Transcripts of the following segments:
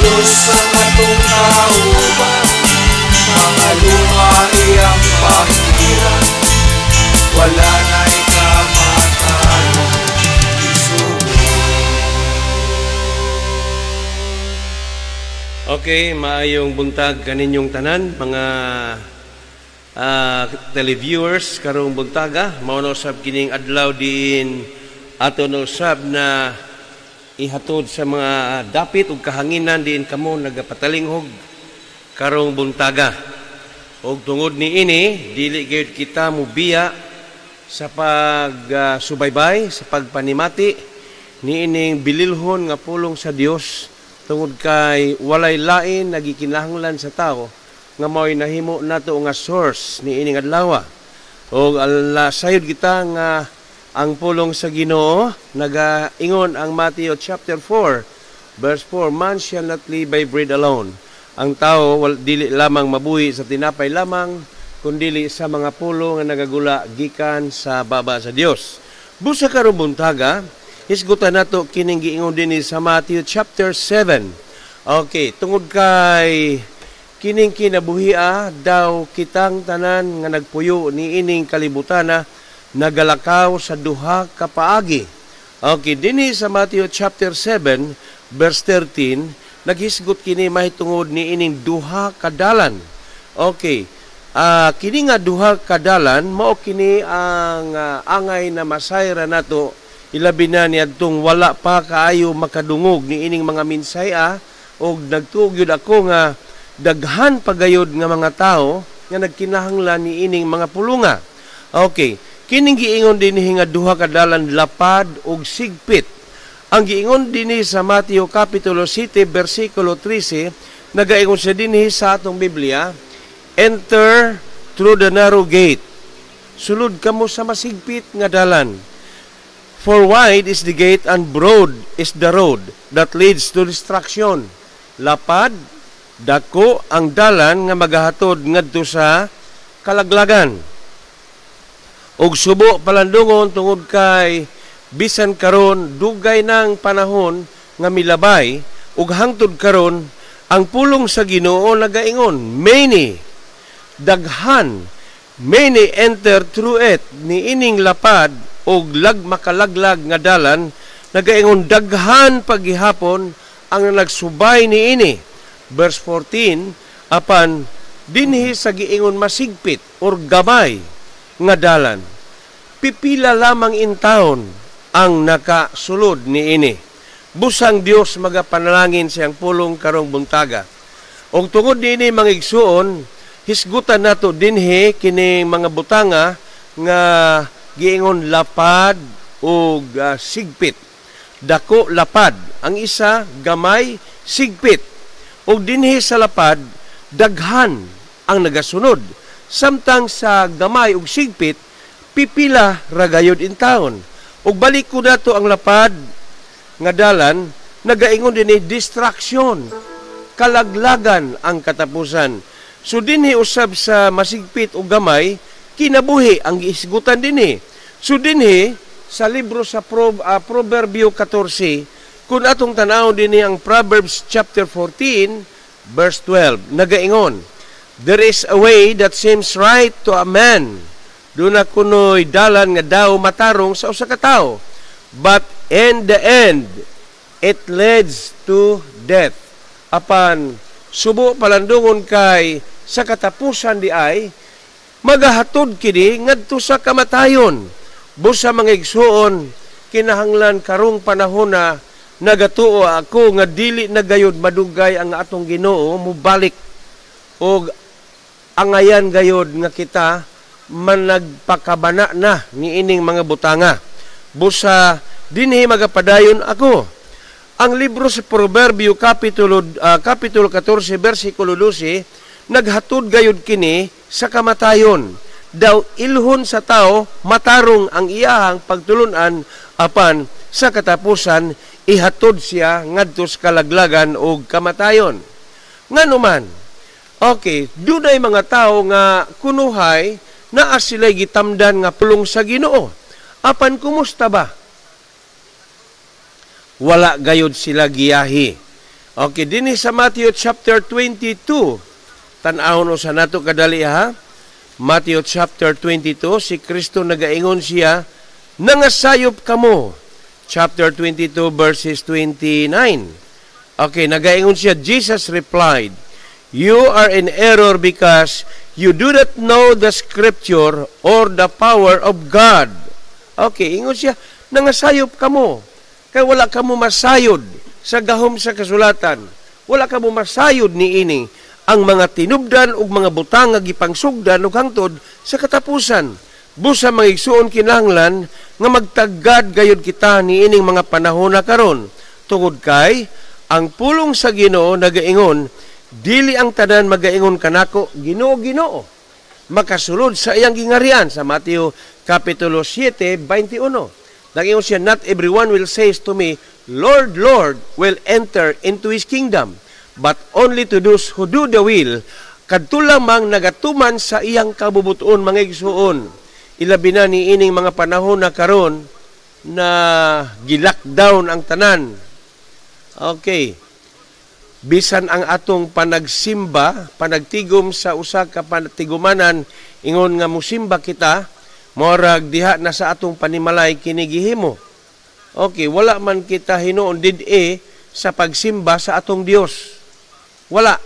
Diyos ang atong kauban, mga luma iyang pahiran, wala na'y kamatayon isugo. Okay, maayong buntag kaninyong tanan, mga televiewers karong buntaga. Mao na usab kining adlaw diin ato na usab na ihatod sa mga dapit ug kahanginan diin kamo nagapatalinghog karong buntaga. Og tungod niini, dili gyud kita mobiya sa pagsubaybay, sa pagpanimati niining bililhon nga pulong sa Dios, tungod kay walay lain nagikinahanglan sa tao nga mao'y nahimo nato nga source niining adlaw. Og ala sayod kita nga ang pulong sa Ginoo nagaingon ang Matthew chapter 4 verse 4, "Man shall not live by bread alone." Ang tao dili lamang mabuhi sa tinapay lamang, kundili sa mga pulong nga nagagula gikan sa baba sa Dios. Busa karong buntaga, hisgutan nato kining giingon dinhi sa Matthew chapter 7. Okay, tungod kay kining kinabuhia daw kitang tanan nga nagpuyo niining kalibutana nagalakaw sa duha ka paagi. Okay, dinhi sa Matthew chapter 7 verse 13, naghisgot kini mahitungod niining duha ka dalan. Okay, kini nga duha ka dalan mao kini ang angay na masayra nato, ilabi na niadtong wala pa kaayo makadungog niining mga minsaya, og nagtuo gyud ako nga daghan pagayod nga mga tawo nga nagkinahanglan niining mga pulunga. Okay, kining giingon dinhi nga duha ka dalan, lapad ug sigpit. Ang giingon dinhi sa Mateo kapitulo 7 bersikulo 13, nagaingon siya dinhi sa atong Biblia, "Enter through the narrow gate." Sulod kamo sa masigpit nga dalan. "For wide is the gate and broad is the road that leads to destruction." Lapad, dako ang dalan nga magahatod ngadto sa kalaglagan. Og subo palandungon, tungod kay bisan karon dugay ng panahon nga milabay ug hangtod karon ang pulong sa Ginoo nagaingon, many, daghan, many enter through it. Niining lapad og lag makalaglag nga dalan, nagaingon daghan paghihapon ang nagsubay niini. Verse 14, apan dinhi sa giingon masigpit or gamay nga dalan, pipila lamang in taon ang nakasulod niini. Busang Dios magapanalangin siyang pulong karong buntaga. Og tungod niini, mga igsuon, hisgutan nato dinhi kining mga butanga nga giingon lapad ug sigpit. Dako, lapad. Ang isa gamay, sigpit. Og dinhi sa lapad, daghan ang nagasunod. Samtang sa gamay ug sigpit, pipila ra gayod in taon. Ug balik ko nato ang lapad nga dalan, nagaingon dinhi destruction, kalaglagan ang katapusan. So dinhi usab sa masigpit ug gamay, kinabuhi ang gihisgutan dinhi. So dinhi sa libro sa Proverbio 14, kung atong tan-awon dinhi ang Proverbs chapter 14 verse 12, nagaingon, "There is a way that seems right to a man." Duna kunoy dalan nga daw matarong sa usa ka tawo, "But in the end, it leads to death." Apan subo palandungon kay sa katapusan di ay magahatod kini ngadto sa kamatayon. Busa, mga igsuon, kinahanglan karong panahon na nagatuo ako nga dili na gayod madugay ang atong Ginoo mubalik, og angayan gayod nga kita managpakabana na niining mga butanga. Busa dinhi magapadayon ako. Ang libro sa Proverbio kapitulo 14 bersikulo 12, naghatod gayod kini sa kamatayon. Daw ilhon sa tao matarong ang iyahang pagtulunan, apan sa katapusan ihatod siya ngadto sa kalaglagan og kamatayon. Nganuman, okay, dunay mga tao nga kunuhay naa sila'y gitamdan nga pulong sa Ginoo. Apan kumusta ba? Wala gayod sila giyahi. Okay, dinhi sa Matthew chapter 22. Tan-awon sa nato kadali ha. Matthew chapter 22, si Kristo nagaingon siya, "Nangasayop kamo." Chapter 22 verses 29. Okay, nagaingon siya, Jesus replied, "You are in error because you do not know the scripture or the power of God." Okay, ingon siya, "Nangasayop kamo. Kay wala kamo masayod sa gahom sa kasulatan. Wala kamo masayod ni ini ang mga tinubdan ug mga butang nga gipangsugdan ug hangtod sa katapusan." Busa, mga igsuon, kinahanglan nga magtaggad gayud kita niining mga panahon na karon. Tungod kay ang pulong sa Ginoo nagaingon, "Dili ang tanan magaingon kanako, 'Ginoo, Ginoo,' makasulod sa iyang gingarian," sa Mateo kapitulo 7:21. Nagaingon siya, "Not everyone will say to me, 'Lord, Lord,' will enter into His kingdom, but only to those who do the will," kadto lamang nagatuman sa iyang kabubuton, mga igsuon. Ilabi na ni ining mga panahon na karon na gi-lockdown ang tanan. Okay. Bisan ang atong panagsimba, panagtigom sa usa ka panatigumanan, ingon nga musimba kita, morag diha na sa atong panimalay kini gihimo. Okay, wala man kita hinuon did-e sa pagsimba sa atong Dios. Wala.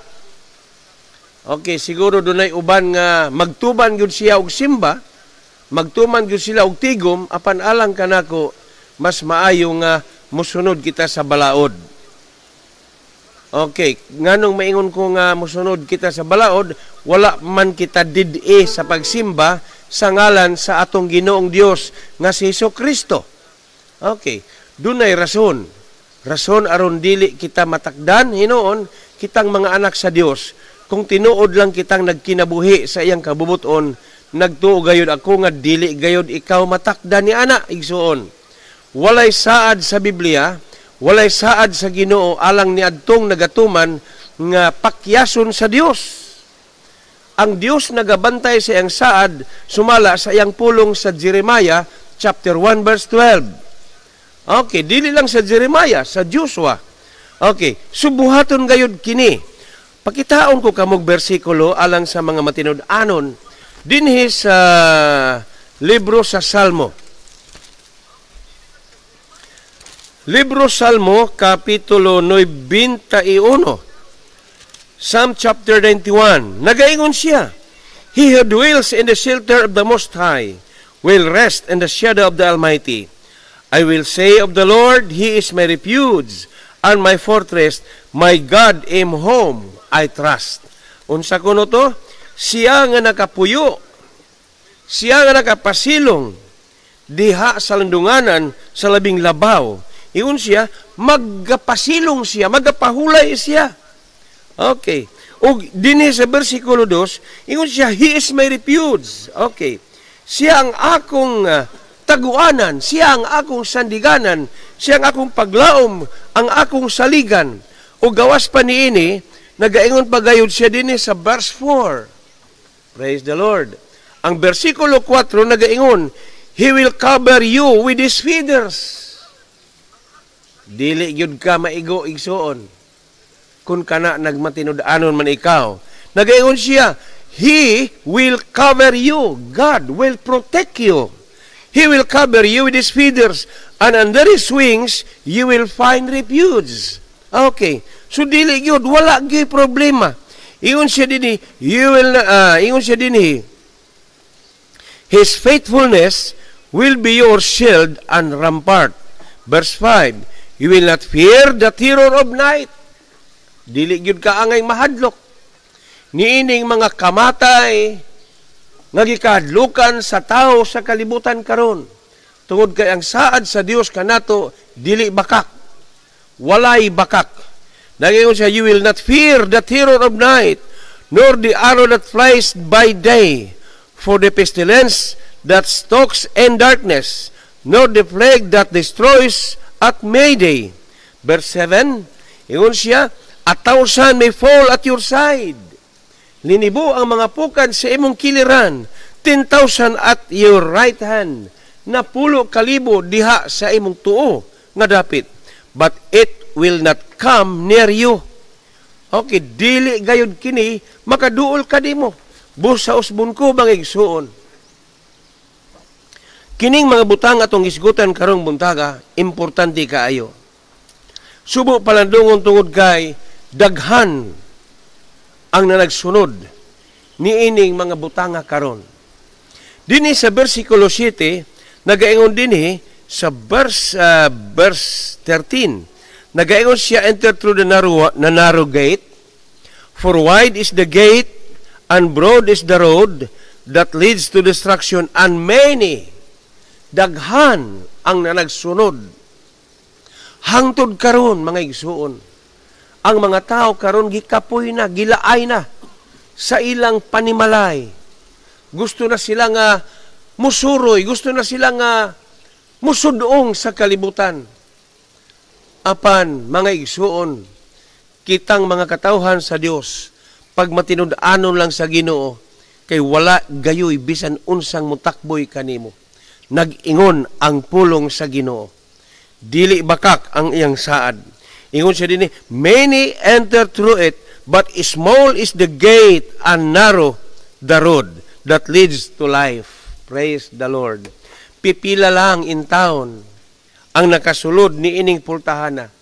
Okay, siguro dunay uban nga magtuban gyud siya og simba, magtuman gyud sila og tigom, apan alang kanako mas maayo nga musunod kita sa balaod. Okay, nganong maingon ko nga musunod kita sa balaod, wala man kita did-e sa pagsimba sa ngalan sa atong Ginoong Dios nga si Hesus Kristo. Okay, dunay rason. Rason aron dili kita matakdan hinuon kitang mga anak sa Dios. Kung tinuod lang kitang nagkinabuhi sa iyang kabubuton, nagtuo gayud ako nga dili gayud ikaw matakdan ni ana, igsuon. Walay saad sa Biblia, walay saad sa Ginoo alang ni adtong nagatuman nga pakyason sa Dios. Ang Dios nagabantay sa iyang saad sumala sa iyang pulong sa Jeremiah chapter 1 verse 12. Okay, dili lang sa Jeremiah, sa Joshua. Okay, subuhaton gayud kini. Pakitaon ko kamog bersikulo alang sa mga matinud-anon dinhi sa libro sa Salmo. Libro Salmo, Kapitulo 91. Psalm chapter 91. Nagaingon siya, "He who dwells in the shelter of the Most High will rest in the shadow of the Almighty. I will say of the Lord, He is my refuge and my fortress, my God in whom I trust." Unsa kuno to? Siya nga nakapuyo, siya nga nakapasilong diha sa landunganan sa labing labaw. Ingon siya, magpasilong siya, magapahulay siya. Okay. Ug dinhi sa bersikulo 2, ingon siya, "He is my refuge." Okay. Siya ang akong taguanan, siya ang akong sandiganan, siya ang akong paglaom, ang akong saligan. Ug gawas pa niini, nagaingon pa gayud siya dinhi sa verse 4. Praise the Lord. Ang bersikulo 4 nagaingon, "He will cover you with His feathers." Dili gyud ka maigo, igsuon. Kung kana nagmatinud-anon man ikaw. Nagaingon siya, "He will cover you." God will protect you. "He will cover you with His feathers, and under His wings you will find refuge." Okay. So dili gyud, wala gyud problema. Ingon siya dinhi, you will ingon siya dinhi, "His faithfulness will be your shield and rampart." Verse 5, "You will not fear the terror of night." Dili gyud ka angay mahadlok niining mga kamatay nga gikahadlukan sa tao sa kalibutan karon. Tungod kay ang saad sa Dios kanato dili bakak. Walay bakak. Nagaingon siya, "You will not fear the terror of night, nor the arrow that flies by day, for the pestilence that stalks in darkness, nor the plague that destroys at midday." Verse 7, ingon siya, "A thousand may fall at your side." Linibo ang mga pukad sa imong kiliran, 10,000 at your right hand, napulo kalibo diha sa imong tuo nga dapit. "But it will not come near you." come near you. Okay, dili gayud kini makaduol kanimo. Busa usbon ko, mga igsuon. Kining mga butang atong hisgutan karong buntaga, importante kaayo. Subo palandungon tungod kay daghan ang nanagsunod niining mga butanga karon. Dinhi sa versikulo 7, nagaingon dinhi sa verse 13. Nagaingon siya, "Enter through the narrow gate, for wide is the gate and broad is the road that leads to destruction, and many," daghan ang nanagsunod. Hangtod karon, mga igsuon, ang mga tao karon gikapoy na, gilaay na sa ilang panimalay. Gusto na sila nga musuroy, gusto na sila nga musudong sa kalibutan. Apan, mga igsuon, kitang mga katawhan sa Dios, pag matinud-anon lang sa Ginoo, kay wala gayoy bisan unsang mutakboy kanimo. Nag-ingon ang pulong sa Ginoo. Dili bakak ang iyang saad. Ingon siya dinhi, "Many enter through it, but small is the gate and narrow the road that leads to life." Praise the Lord. Pipila lang in town ang nakasulod ni ining pultahana.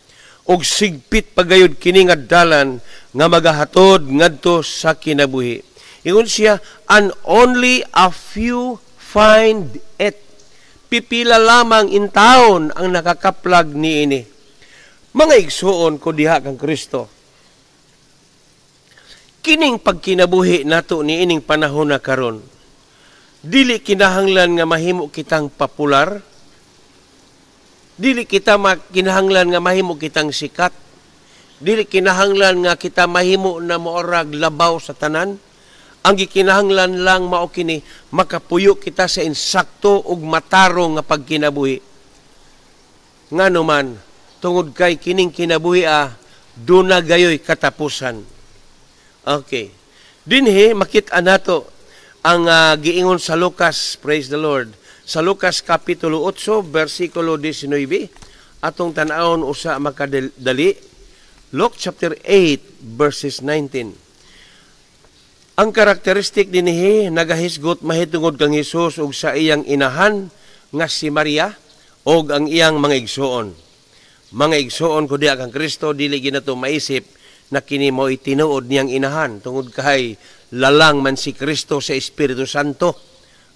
Og sigpit pagayod kini nga dalan nga magahatod ngadto sa kinabuhi. Ingon siya, "And only a few find it." Pipila lamang in town ang nakakaplag niini. Mga igsuon ko diha kang Kristo. Kining pagkinabuhi nato niining panahon na karon, dili kinahanglan nga mahimo kitang popular, dili kita kinahanglan nga mahimo kitang sikat, dili kinahanglan nga kita mahimo na moorag labaw sa tanan. Ang gikinahanglan lang mao kini, makapuyo kita sa insakto ug matarong nga pagkinabuhi. Ngano man, tungod kay kining kinabuhi duna gayoy katapusan. Okay. Dinhi makita nato ang giingon sa Lucas, praise the Lord. Sa Lucas kapitulo 8 versikulo 19, atong tan-awon usa makadali. Luke chapter 8 verses 19. Ang karakteristik dinhi, nagahisgot mahitungod kang Hesus ug sa iyang inahan nga si Maria ug ang iyang mga igsuon. Mga igsuon ko diha kang Kristo, dili ginato maisip na kini mo tinuod niyang inahan tungod kay lalang man si Kristo sa Espiritu Santo.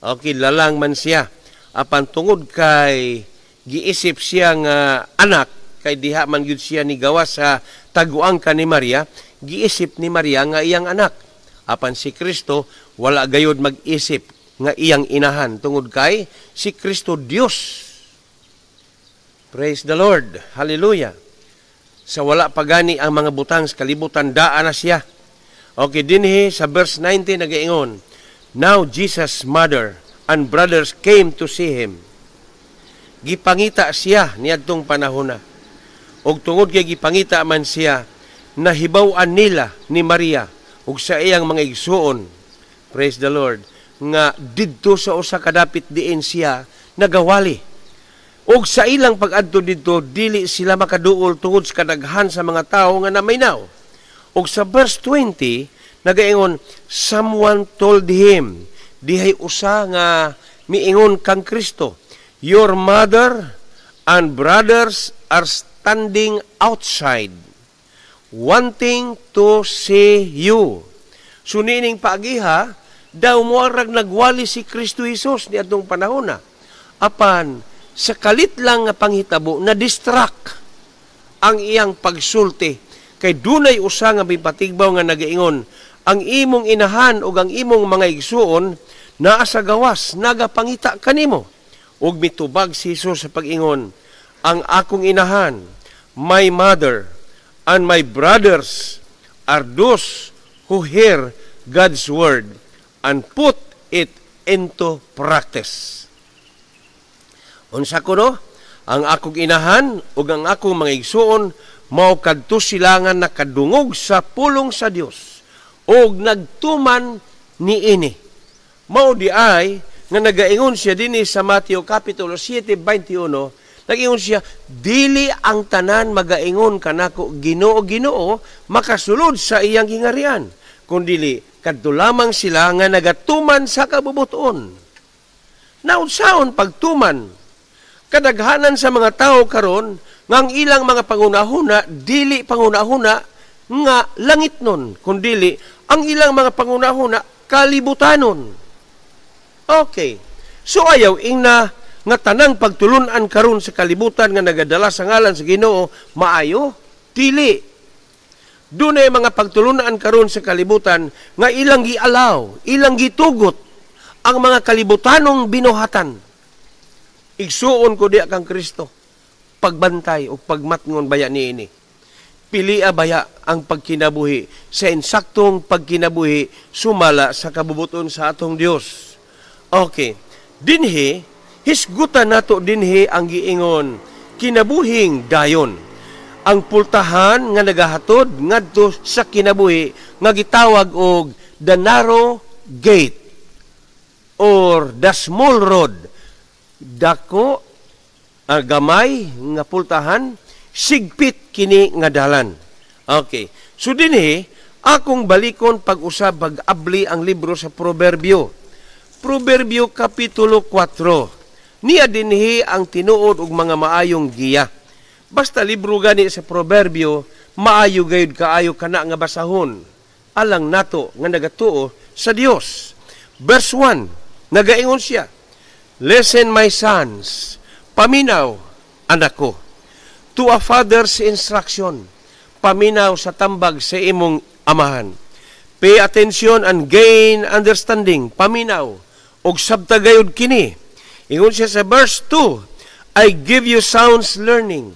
Okay, lalang man siya. Apan tungod kay giisip siya nga anak, kay diha man gyud siya ni gawas sa taguang ka ni Maria, giisip ni Maria nga iyang anak. Apan si Kristo wala gayod mag-isip nga iyang inahan tungod kay si Kristo Dios. Praise the Lord. Hallelujah. Sa wala pa gani ang mga butang sa kalibutan, daa na siya. Okay, dinhi sa verse 19 nagaingon, "Now Jesus' mother and brothers came to see him." Gipangita siya niadtong panahona. Og tungod kay gipangita man siya, nahibaw-an nila ni Maria ug sa iyang mga igsuon, praise the Lord, nga didto sa usa ka dapit diin siya nagawali. Ug sa ilang pag-adto didto, dili sila makaduol tungod sa kadaghan sa mga tawo nga namaynaw. Ug sa verse 20, nagaingon, "Someone told him," dihay usa nga miingon kang Kristo, "Your mother and brothers are standing outside, wanting to see you." So niining paagiha, daw moarag nagwali si Kristo Jesus niadtong panahon na. Apan sa kalit lang nga panghitabo, na distract ang iyang pagsulti kay dunay usa nga mipatigbaw nga nagaingon, "Ang imong inahan ug ang imong mga igsuon naa sa gawas, nagapangita kanimo." Ug mitubag si Jesus sa pag-ingon, "Ang akong inahan, my mother and my brothers are those who hear God's word and put it into practice." Unsa kuno? Ang akong inahan ug ang akong mga igsuon mao kadto sila nga nakadungog sa pulong sa Dios ug nagtuman niini. Mao di ay nga nagaingon siya dinhi sa Mateo kapitulo 7:21, Nag-ingon siya, "Dili ang tanan magaingon kanako, 'Ginoo, Ginoo,' makasulod sa iyang gingarian, kundili kadto lamang sila nga nagatuman sa kabubuton." Naunsaon pagtuman? Kadaghanan sa mga tao karon nga ang ilang mga pangunahuna dili pangunahuna nga langit nun, kundili ang ilang mga pangunahuna kalibutanon. Okay. So ayaw ingna nga tanang pagtulunan karon sa kalibutan nga nagadala sa ngalan sa Ginoo maayo, dili. Dunay mga pagtulunan karon sa kalibutan nga ilang gialaw, ilang gitugot ang mga kalibutanong binuhatan. Igsuon ko diha kang Kristo, pagbantay o pagmatngon baya niini. Pilia baya ang pagkinabuhi sa insaktong pagkinabuhi sumala sa kabubuton sa atong Dios. Okay. Dinhi, hisgutan nato dinhi ang giingon kinabuhing dayon. Ang pultahan nga nagahatod ngadto sa kinabuhi nga gitawag og the narrow gate or the small road. Dako, gamay nga pultahan, sigpit kini nga dalan. Okay. So dinhi akong balikon pag-usab, pag-abli ang libro sa Proverbio. Proverbio Kapitulo 4. Niya dinhi ang tinuod og mga maayong giya. Basta libro gani sa Proverbio, maayo gayud kaayo kana nga basahon alang nato nga nagatuo sa Dios. Verse 1, nagaingon siya, "Listen, my sons, paminaw, anak ko, to a father's instruction, paminaw sa tambag sa imong amahan. Pay attention and gain understanding, paminaw, og sabta gayud kini." Ingon siya sa verse 2, "I give you sound learning.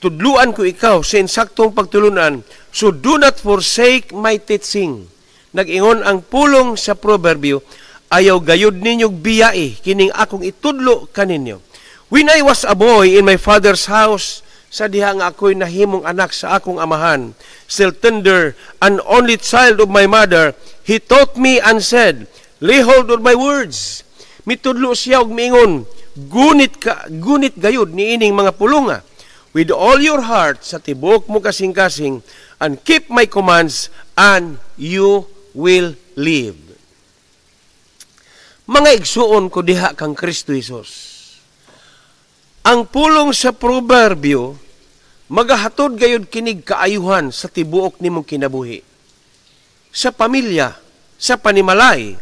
Tudluan ko ikaw sa insaktong pagtulunan, so do not forsake my teaching." Nag-ingon ang pulong sa Proverbio, ayaw gayud ninyo biyai kining akong itudlo kaninyo. "When I was a boy in my father's house," sa diha nga ako'y nahimong anak sa akong amahan, "still tender and only child of my mother, he taught me and said, 'Lay hold on my words.'" Mitudlo siya og miingon, "Gunit ka, gunit gayud niining mga pulunga with all your heart, sa tibuok mo kasing-kasing, and keep my commands and you will live." Mga igsuon ko diha kang Kristo Jesus. Ang pulong sa Proverbio magahatod gayud kinig kaayuhan sa tibuok nimong kinabuhi. Sa pamilya, sa panimalay,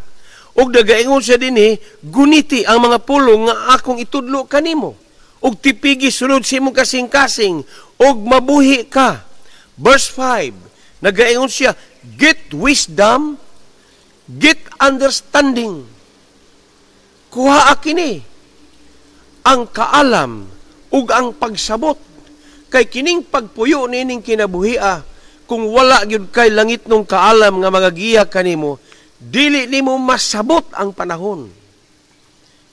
ug nagaingon siya dinhi, "Guniti ang mga pulong nga akong itudlo kanimo. Ug tipigi sulod sa imong kasing-kasing ug mabuhi ka." Verse 5, nagaingon siya, "Get wisdom, get understanding." Kuha kini ang kaalam ug ang pagsabot kay kining pagpuyo nining kinabuhia, kung wala gyud kay langit nung kaalam nga magagiya kanimo, dili nimo masabot ang panahon.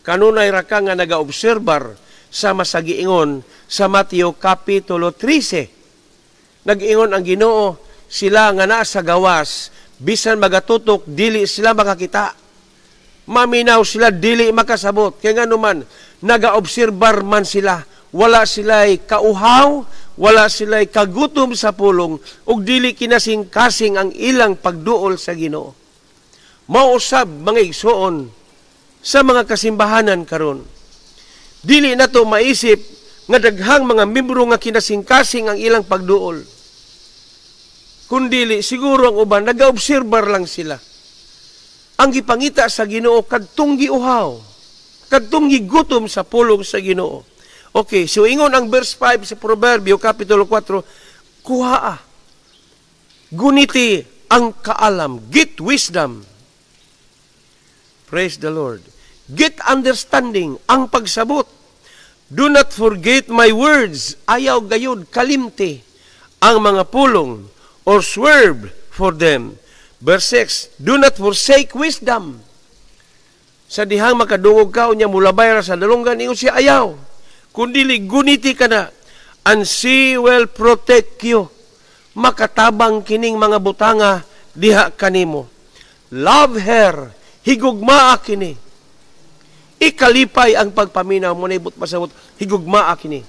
Kanunay ra ka nga nagaobserbar sa masagiingon sa Mateo Kapitulo 13. Nag-ingon ang Ginoo, sila nga naa sa gawas, bisan magatutok, dili sila makakita. Maminaw sila, dili makasabot. Kaya nga naman, nagaobserbar man sila. Wala sila'y kauhaw, wala sila'y kagutom sa pulong, ug dili kinasing-kasing ang ilang pagduol sa Ginoo. Mausab, mga igsoon, sa mga kasimbahanan karon. Dili nato maisip nga daghang mga membro nga kinasing-kasing ang ilang pagduol. Kundili siguro ang uban nagaobserbar lang sila. Ang gipangita sa Ginoo, kadtong giuhaw, kadtong gigutom sa pulong sa Ginoo. Okay, so ingon ang verse 5 sa Proverbio Kapitulo 4, kuhaa. Guniti ang kaalam, get wisdom. Praise the Lord. Get understanding, ang pagsabot. Do not forget my words. Ayaw gayud kalimti ang mga pulong or swerve for them. Verse 6, do not forsake wisdom. Sa dihang makadungog ka, unya mulabay ra sa dalunggan, ingon siya, ayaw. Kundili guniti ka na, and she will protect you. Makatabang kining mga butanga diha kanimo. Love her, higugmaa kini. Ikalipay ang pagpaminaw mo na ibot pasabot, higugmaa kini.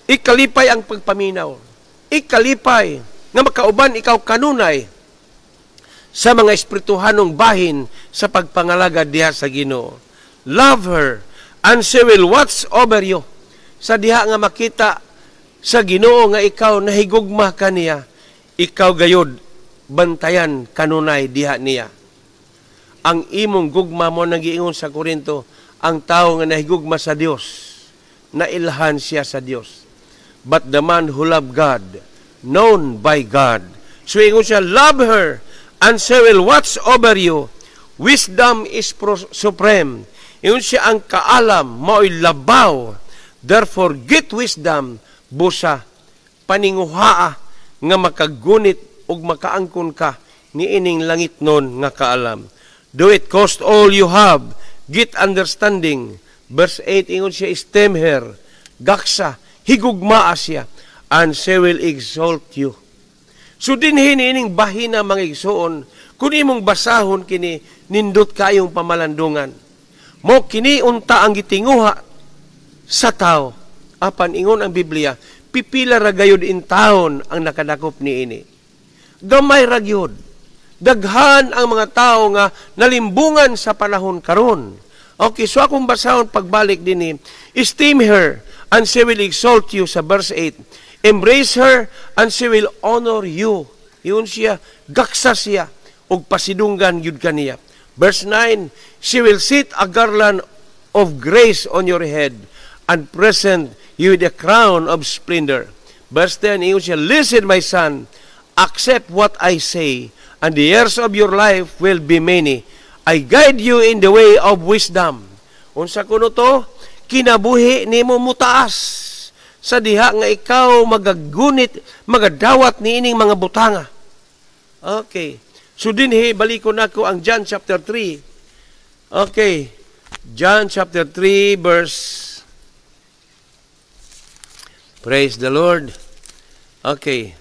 Ikalipay ang pagpaminaw. Ikalipay nga makauban ikaw kanunay sa mga espirituhanong bahin sa pagpangalagad diha sa Ginoo. Love her and she will watch over you. Sa diha nga makita sa Ginoo nga ikaw nahigugma kaniya, ikaw gayod bantayan kanunay diha niya. Ang imong gugma mo nagiingon sa Korinto, ang tao nga nahigugma sa Dios, nailhan siya sa Dios. But the man who love God, known by God. So ingon siya, love her and she will watch over you. Wisdom is supreme. Ingon siya, ang kaalam mao'y labaw. Therefore, get wisdom, busa, paninguhaa nga makagunit ug makaangkon ka niining langitnon nga kaalam. Do it cost all you have, get understanding. Verse 8, ingon siya, esteem her, gaksa, higugmaa siya, and she will exalt you. So dinhi niining bahina, mga igsoon, kung imong basahon kini, nindot kayong pamalandungan. Mo kini unta ang gitinguha sa tao. Apan ingon ang Biblia, pipila ra gayud in taon ang nakadakop niini. Gamay ra gyud. Daghan ang mga tao nga nalimbungan sa panahon karon. Okay, so akong basahon pagbalik dinhi, esteem her and she will exalt you sa verse 8. Embrace her and she will honor you. Yun siya, gaksa siya, ug pasidunggan gyud kaniya. Verse 9, she will set a garland of grace on your head and present you with a crown of splendor. Verse 10, ingon siya, listen, my son, accept what I say, and the years of your life will be many. I guide you in the way of wisdom. Unsa kuno to? Kinabuhi nimo mutaas sa diha nga ikaw magagunit, magadawat niining mga butanga. Okay. So dinhi balikon nako ang John chapter 3. Okay. John chapter 3 verse. Praise the Lord. Okay.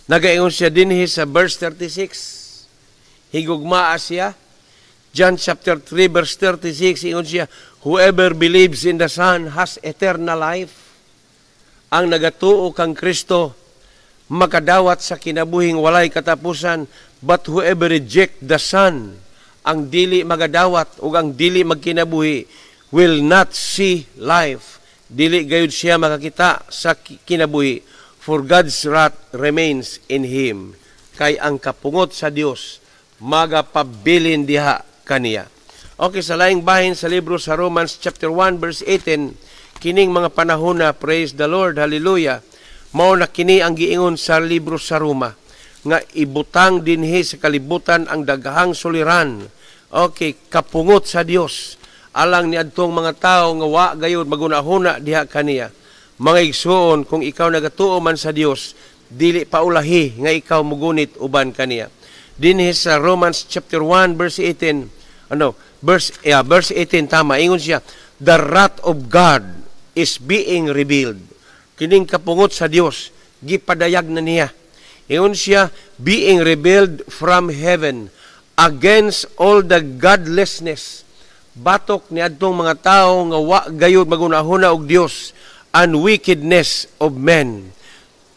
Nagaingon siya dinhi sa verse 36. Higugmaa siya. John chapter 3 verse 36, ingon siya, whoever believes in the Son has eternal life. Ang nagatuo kang Kristo makadawat sa kinabuhing walay katapusan, but whoever reject the Son, ang dili magadawat ug ang dili magkinabuhi, will not see life. Dili gayud siya makakita sa kinabuhi, for God's wrath remains in him. Kay ang kapungot sa Dios magapabilin diha kaniya. Okay, sa laing bahin sa libro sa Romans chapter 1 verse 18, kining mga panahon na, praise the Lord, hallelujah, mao na kini ang giingon sa libro sa Roma, nga ibutang dinhi sa kalibutan ang daghang suliran. Okay, kapungot sa Dios alang ni adtong mga tawo nga wa gayud magunahuna diha kaniya. Mga igsuon, kung ikaw nagatuo man sa Dios, dili paulahi nga ikaw mugunit uban kaniya. Dinhi sa Romans chapter 1 verse 18, ano, verse, yeah, verse 18 tama, ingon siya, the wrath of God is being revealed. Kining kapungot sa Dios gipadayag na niya. Ingon siya, being revealed from heaven against all the godlessness, batok ni adtong mga tawo nga wa gayud magunahuna og Dios, and wickedness of men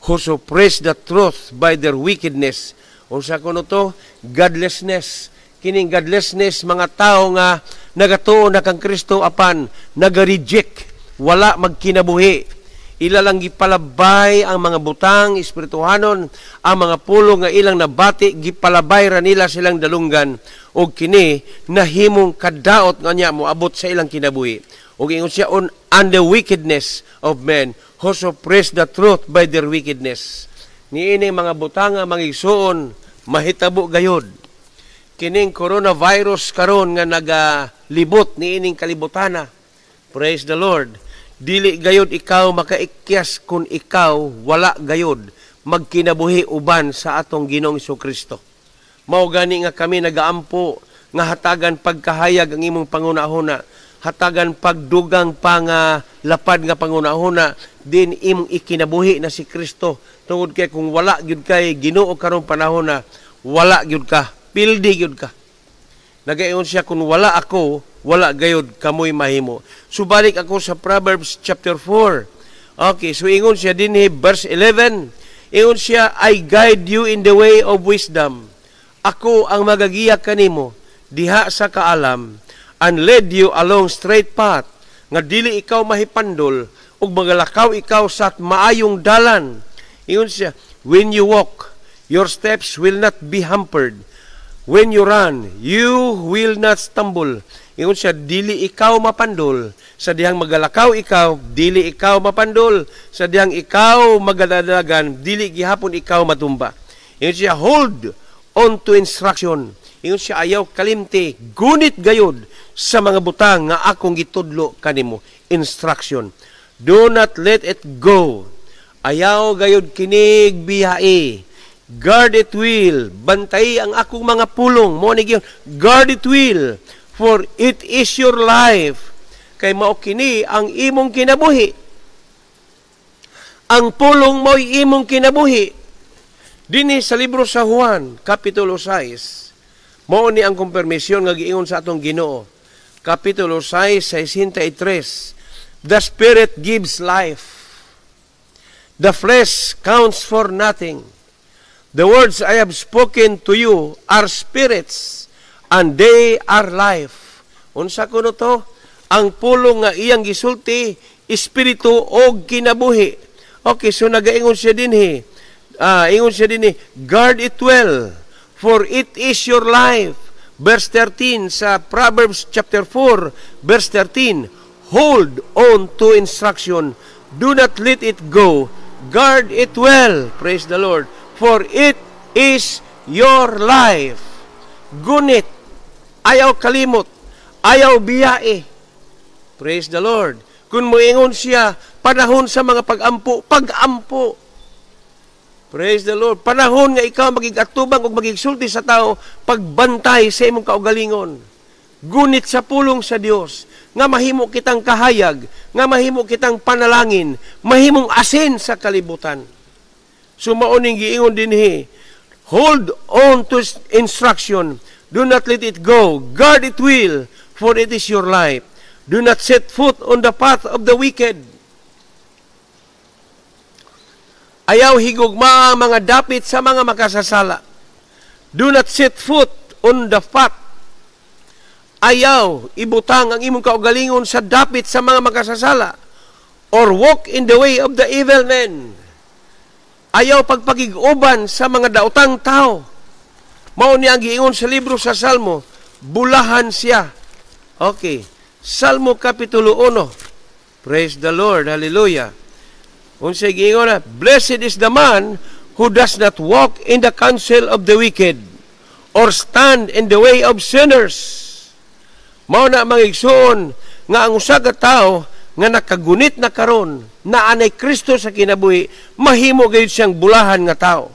who suppress the truth by their wickedness. Unsa kuno to? Godlessness. Kining godlessness, mga tao nga nagatuo na kang Kristo apan naga-reject, wala magkinabuhi, ila lang gipalabay ang mga butang espirituhanon, ang mga pulong nga ilang nabati, gipalabay ra nila silang dalunggan, ug kini nahimong kadaot nga niya moabot sa ilang kinabuhi. Ug ingon siya, on and the wickedness of men who suppress the truth by their wickedness. Niini mga butanga, mga igsuon, mahitabo gayod kining coronavirus karon nga nagalibot niining kalibutana. Praise the Lord. Dili gayod ikaw makaikyas kung ikaw wala gayod magkinabuhi uban sa atong Ginoong Kristo. Mao gani nga kami nagaampo nga hatagan pagkahayag ang imong pangunahuna, hatagan pagdugang pa nga lapad nga pangunahuna din imong ikinabuhi na si Kristo, tungod kay kung wala gyud kay Ginoo karong panahon na, wala gyud ka, pildi gyud ka. Nagaingon siya, kung wala ako Wala gayod kamoy mahimo. Subalik ako sa Proverbs chapter 4. Okay, so ingon siya dinhi, verse 11. Ingon siya, "I guide you in the way of wisdom." Ako ang magagiya kanimo diha sa kaalam, "and lead you along straight path," nga dili ikaw mahipandol ug magalakaw ikaw sa maayong dalan. Ingon siya, "When you walk, your steps will not be hampered. When you run, you will not stumble." Ingon siya, dili ikaw mapandol sa dihang magalakaw ikaw, dili ikaw mapandol sa dihang ikaw magadadagan, dili gihapon ikaw matumba. Ingon siya, "Hold on to instruction." Ingon siya, ayaw kalimti, gunit gayod sa mga butang nga akong gitudlo kanimo. Instruction. "Do not let it go." Ayaw gayod kinig biyae. "Guard it well." Bantay ang akong mga pulong. Mao ni, "Guard it well, for it is your life." Kay mao kini ang imong kinabuhi. Ang pulong mo'y imong kinabuhi. Dinhi sa libro sa Juan, Kapitulo 6, mao ni ang kumpirmasyon nga giingon sa atong Ginoo. Kapitulo 6, 63. "The Spirit gives life. The flesh counts for nothing. The words I have spoken to you are spirits and they are life." Unsa kuno to? Ang pulong nga iyang gisulti, espiritu og kinabuhi. Okay, so nagaingon siya dinhi. Ingon siya dinhi, "Guard it well, for it is your life." Verse 13 sa Proverbs chapter 4, verse 13, "Hold on to instruction. Do not let it go. Guard it well." Praise the Lord. "For it is your life." Gunit, ayaw kalimot, ayaw biyae. Praise the Lord. Kung moingon siya, panahon sa mga pag-ampo, pag-ampo. Praise the Lord. Panahon nga ikaw magig-atubang ug magigsulti sa tao, pagbantay sa imong kaugalingon. Gunit sa pulong sa Dios nga mahimo kitang kahayag, nga mahimo kitang panalangin, mahimong asin sa kalibutan. So mao ning giingon dinhi, "Hold on to instruction. Do not let it go. Guard it well, for it is your life. Do not set foot on the path of the wicked." Ayaw higugma ang mga dapit sa mga makasasala. Do not set foot on the path. Ayaw ibutang ang imong kaugalingon sa dapit sa mga makasasala, "or walk in the way of the evil men." Ayaw pagpakig-uban sa mga daotang tao. Mao ni ang giingon sa libro sa Salmo, bulahan siya. Okay. Salmo Kapitulo 1. Praise the Lord. Hallelujah. Unsay giingon na? "Blessed is the man who does not walk in the counsel of the wicked or stand in the way of sinners." Mao na, mga igsoon, nga ang usa ka tawo nga nakagunit na karon na anay Kristo sa kinabuhi, mahimo gayud siyang bulahan nga tao.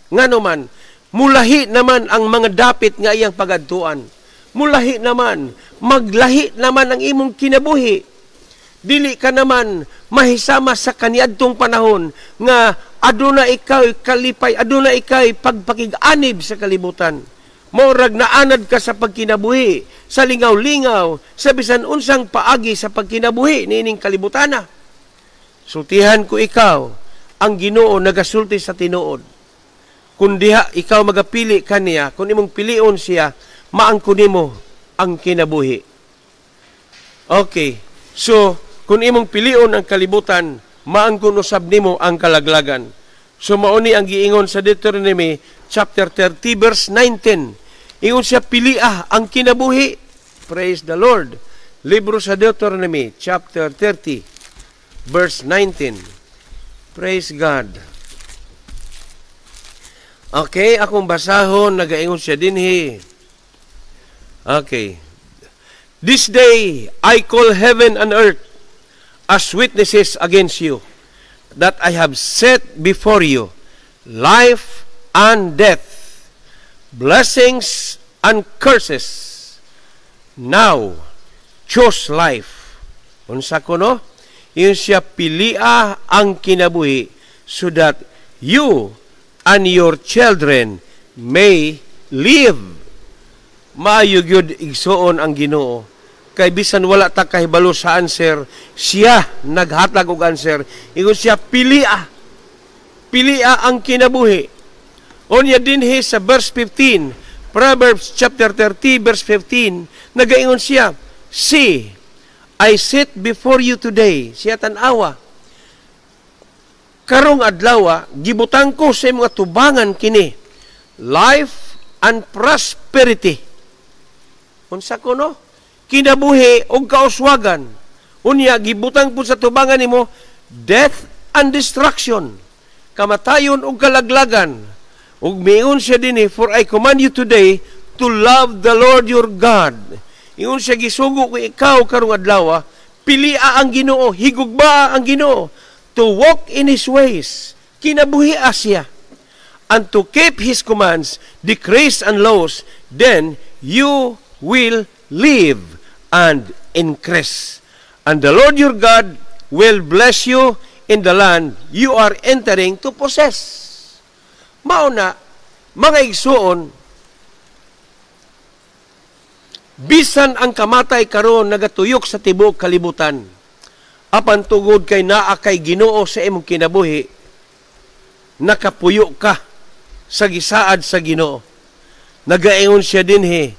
Ngano man, mulahi naman ang mga dapit nga iyang pagadtuan. Mulahi naman, maglahi naman ang imong kinabuhi. Dili ka naman mahisama sa kaniadtong panahon nga aduna ikaw kalipay, aduna ikaw pagpakig-anib sa kalibutan. Morag naanad ka sa pagkinabuhi, sa lingaw-lingaw, sa bisan unsang paagi sa pagkinabuhi niining kalibutana. Sultihan ko ikaw, ang Ginoo nagasulti sa tinuod. Kung diha ikaw magapili kaniya, kung imong pilion siya, maangko nimo ang kinabuhi. Okay. So, kung imong pilion ang kalibutan, maangkon usab nimo ang kalaglagan. So mao ni ang giingon sa Deuteronomy chapter 30 verse 19. Ingon siya, pilia ang kinabuhi. Praise the Lord. Libro sa Deuteronomy chapter 30 verse 19. Praise God. Okay, akong basahon, nagaingon siya dinhi. Okay. "This day I call heaven and earth as witnesses against you, that I have set before you life and death, blessings and curses. Now, choose life." Unsa kuno? Ingon siya, pilia ang kinabuhi "so that you and your children may live." Maayo gyud, igsuon, ang Ginoo. Kay bisan wala ta kahibalo sa answer, siya naghatag og answer. Ingon siya, "Pilia. Pilia ang kinabuhi." Unya dinhi sa verse 15, Proverbs chapter 30 verse 15, nagaingon siya, "See, I set before you today." Siya, "Tan-awa. Karong adlaw, gibutang ko sa imong atubangan kini, life and prosperity." Unsa kuno? Kinabuhi og kauswagan. Unya gibutang po sa tubangan nimo death and destruction. Kamatayon ug kalaglagan. Ug miingon siya dinhi, "For I command you today to love the Lord your God." Ingon siya, "Gisugo ko ikaw karong adlaw, pilia ang Ginoo, higugmaa ang Ginoo, to walk in His ways." Kinabuhi siya. "And to keep His commands, decrees and laws, then you will live and increase. And the Lord your God will bless you in the land you are entering to possess." Mao na, mga igsuon, bisan ang kamatay karon nagatuyok sa tibuok kalibutan, apan tungod kay naa kay Ginoo sa imong kinabuhi, nakapuyo ka sa gisaad sa Ginoo. Nagaingon siya dinhi,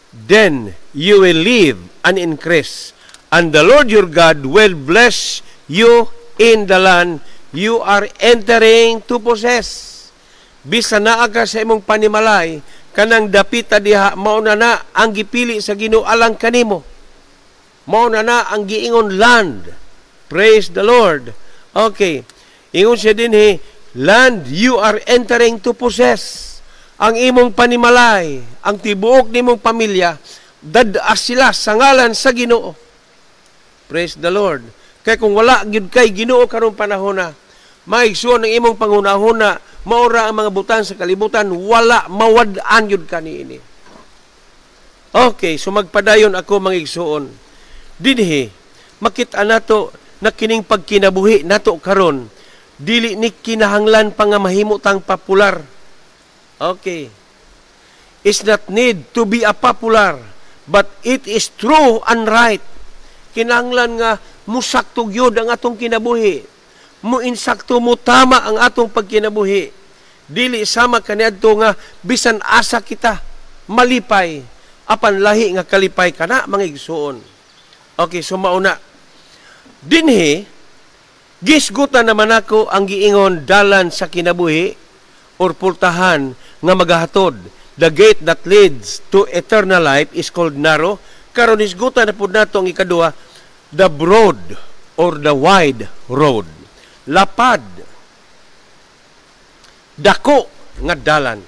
"Then you will live and increase, and the Lord your God will bless you in the land you are entering to possess." Bisan naa ka sa imong panimalay, kanang dapita diha, mao na na ang gipili sa Ginoo alang kanimo. Mao na na ang giingon land. Praise the Lord. Okay. Ingon siya dinhi, "Land you are entering to possess." Ang imong panimalay, ang tibuok nimong pamilya, dad-a sila sa ngalan sa Ginoo. Praise the Lord. Kay kung wala gyud kay Ginoo karong panahon na, maigsuon ang imong panghunahuna, maura ang mga butang sa kalibutan, wala, mawad-an gyud ka niini. Okay, so magpadayon ako, mga igsuon. Dinhi, makita nato na kining pagkinabuhi nato karon, dili ni kinahanglan pa nga mahimo tang popular. Okay. It's not need to be a popular, but it is true and right. Kinahanglan nga musakto gyud ang atong kinabuhi. Mo insakto, mo tama ang atong pagkinabuhi. Dili sama kaniadto nga bisan asa kita malipay, apan lahi nga kalipay kana, mga igsuon. Okay, so mauna. Dinhi gisgutan naman ako ang giingon dalan sa kinabuhi or pultahan nga magahatod. The gate that leads to eternal life is called narrow. Karon hisgutan na pud nato ang ikaduha, the broad or the wide road. Lapad, dako nga dalan.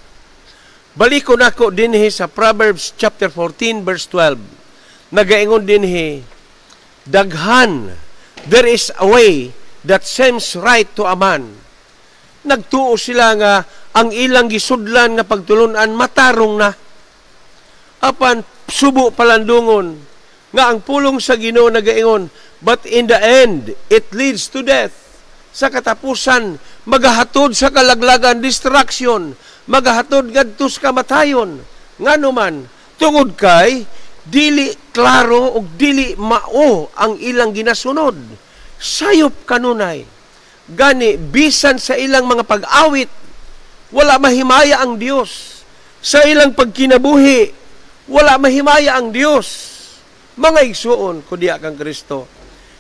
Baliko nako dinhi sa Proverbs chapter 14 verse 12. Nagaingon dinhi, daghan, "There is a way that seems right to a man." Nagtuo sila nga ang ilang gisudlan nga pagtulunan matarong na. Apan subo palandungon nga ang pulong sa Ginoo nagaingon, "But in the end it leads to death." Sa katapusan magahatod sa kalaglagan, destruction, magahatod ngadto sa kamatayon. Ngano man? Tungod kay dili klaro ug dili mao ang ilang ginasunod. Sayop kanunay. Gani bisan sa ilang mga pag-awit, wala mahimaya ang Dios. Sa ilang pagkinabuhi, wala mahimaya ang Dios. Mga igsuon ko diha kang Kristo.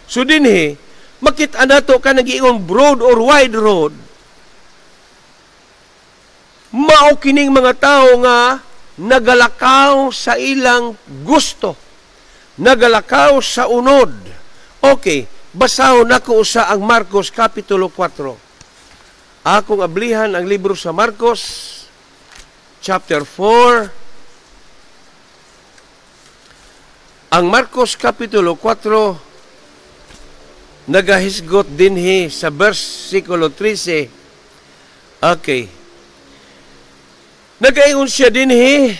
So dinhi, makita nato ka nagiingon broad or wide road. Mao kining mga tao nga nagalakaw sa ilang gusto. Nagalakaw sa unod. Okay, basahon nako usa ang Marcos Kapitulo 4. Akong ablihan ang libro sa Marcos, chapter 4. Ang Marcos Kapitulo 4, nagahisgot dinhi sa versikulo 13. Okay. Nagaingon siya dinhi,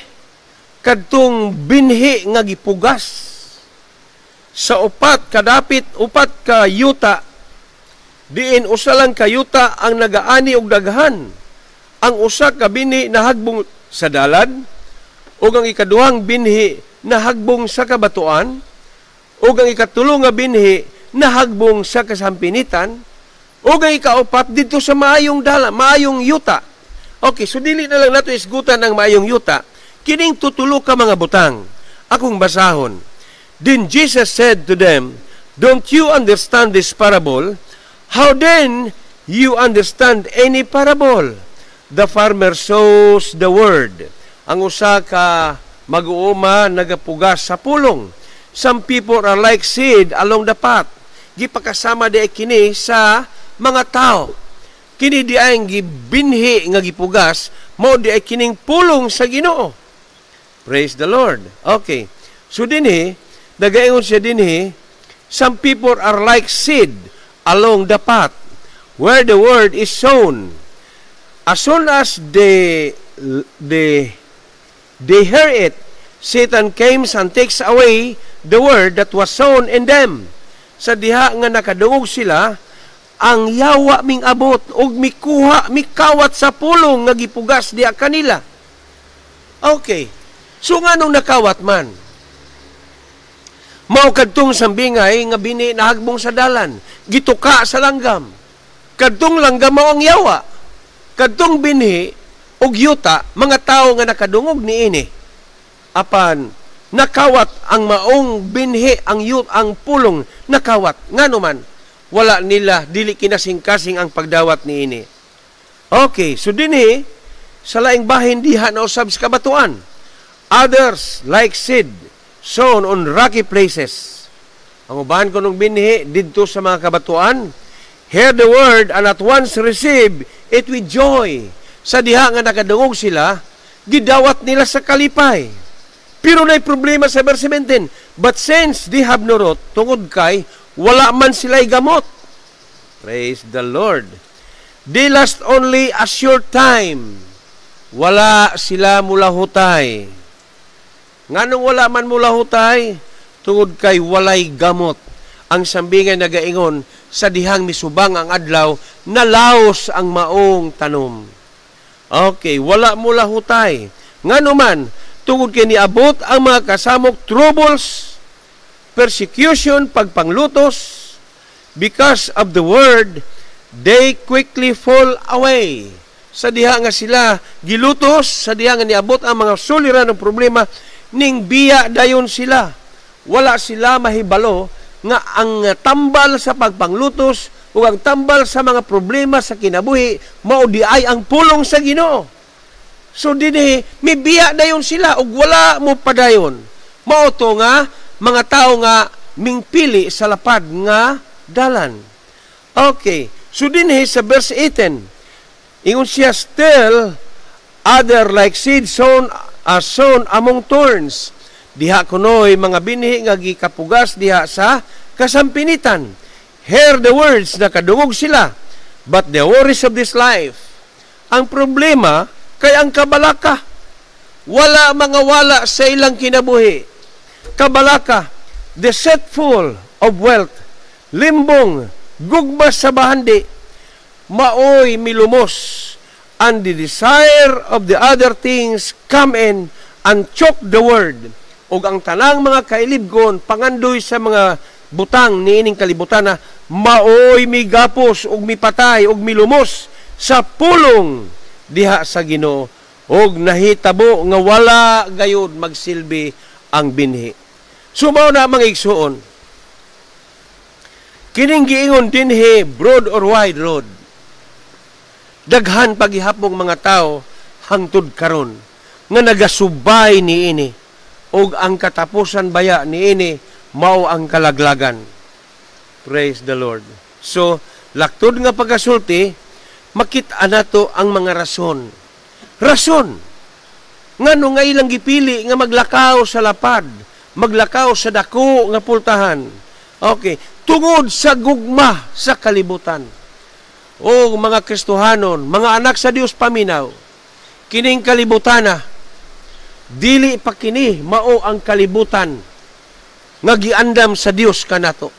kadtong binhi nga gipugas sa upat kadapit, upat ka yuta, diin usa lang ka yuta ang nagaani og daghan. Ang usa ka binhi nahagbong sa dalan, ug ang ikaduhang binhi nahagbong sa kabatuan, Ug ang ikatulo nga binhi nahagbong sa kasampinitan, ug ang ikaupat didto sa maayong dala, maayong yuta. Okay, so dili na lang nato isgutan ang maayong yuta. Kining tutulo ka mga butang akong basahon. Then Jesus said to them, "Don't you understand this parable? How then you understand any parable? The farmer sows the word." Ang usa ka mag-uuma nagapugas sa pulong. Some people are like seed along the path. Gipakasama di kini sa mga tao. Kini di ay gibinhi nga gipugas, mao di ay kining pulong sa Ginoo. Praise the Lord. Okay. So dinhi, nagaingon siya dinhi, some people are like seed along the path where the word is sown. As soon as they hear it, Satan comes and takes away the word that was sown in them. Sa diha nga nakadungog sila, ang yawa ming abot og mikuha, mikawat sa pulong nga gipugas diha kanila. Okay. So nganong nakawat man? Mao kadtong sambingay nga binhi nahagbong sa dalan, gituka sa langgam. Kadtong langgam mao ang yawa. Kadtong binhi og yuta, mga tawo nga nakadungog niini. Apan nakawat ang maong binhi, ang yut, ang pulong nakawat. Ngano man wala nila, dili kinasingkasing ang pagdawat niini. Okay, so dinhi sa laing bahin, diha na usab sa kabatuan. Others like seed sown on rocky places. Ang uban kunong binhi didto sa mga kabatuan, hear the word and at once receive it with joy. Sa diha nga nakadungog sila, gidawat nila sa kalipay. Pero nay problema sa verse 17. But since they have no root, tungod kay wala man sila'y gamot. Praise the Lord. They last only a short time. Wala sila mulahutay. Nganong wala man mulahutay? Tungod kay walay gamot. Ang sambingay nagaingon, sa dihang misubang ang adlaw, nalaos ang maong tanom. Okay, wala mulahutay. Ngano man? Tungod kay niabot ang mga kasamok, troubles, persecution, pagpanglutos, because of the word, they quickly fall away. Sa diha nga sila gilutos, sa diha nga niabot ang mga suliran ng problema, ning biya dayon sila. Wala sila mahibalo nga ang tambal sa pagpanglutos ug ang tambal sa mga problema sa kinabuhi mao di ay ang pulong sa Ginoo. So dinhi mibiya dayon sila ug wala mo padayon. Mao to nga mga tao nga mingpili sa lapad nga dalan. Okay. So dinhi sa verse 18, ingon siya, still other like seed sown among thorns. Diha kunoy mga binhi nga gikapugas diha sa kasampinitan. Hear the words, nakadungog sila, but the worries of this life. Ang problema kay ang kabalaka. Wala mga wala sa ilang kinabuhi. Kabalaka, deceitful of wealth, limbong, gugma sa bahandi, maoy milumos, and the desire of the other things come in and choke the word. Ug ang tanang mga kailibgon, pangandoy sa mga butang niining kalibutan na maoy migapos ug mipatay ug milumos sa pulong diha sa Ginoo, ug nahitabo nga wala gayud magsilbi ang binhi. So mao na, mga igsuon, kining giingon dinhi, broad or wide road. Daghan pagihapong mga tao hangtod karon nga nagasubay niini, ug ang katapusan baya niini mao ang kalaglagan. Praise the Lord. So laktod nga pagkasulti, makita nato ang mga rason. Rason ngano nga ilang gipili nga maglakaw sa lapad, maglakaw sa dako nga pultahan. Okay, tungod sa gugma sa kalibutan. O mga Kristohanon, mga anak sa Dios, paminaw. Kining kalibutana, dili pa kini mao ang kalibutan nga giandam sa Dios kanato.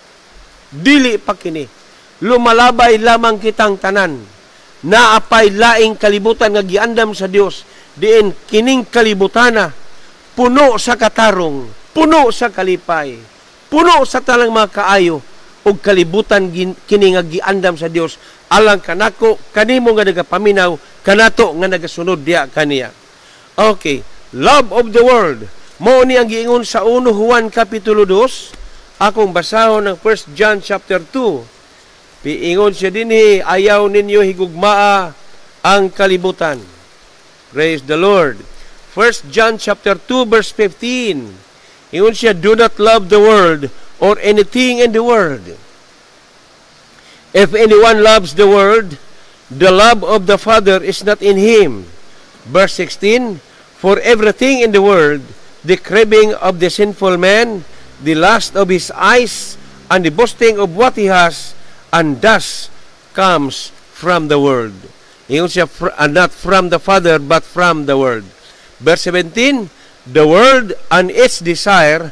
Dili pa kini. Lumalabay lamang kitang tanan. Naapay laing kalibutan nga giandam sa Dios, diin kining kalibutana puno sa katarong, puno sa kalipay, Puno sa tanang mga kaayo ug kalibutan kini nga giandam sa Dios alang kanako, kanimo nga nagapaminaw, kanato nga nagasunod diha kaniya. Okay, love of the world. Mao ni ang giingon sa 1 Juan kapitulo 2. Akong basahon ng 1 John chapter 2. Piingon siya dinhi, ayaw ninyo higugmaa ang kalibutan. Praise the Lord. 1 John chapter 2 verse 15. Ingon siya, "Do not love the world or anything in the world. If anyone loves the world, the love of the Father is not in him." Verse 16, "For everything in the world, the craving of the sinful man, the lust of his eyes, and the boasting of what he has, and does comes from the world." Ingon siya, "not from the Father, but from the world." Verse 17, "The world and its desire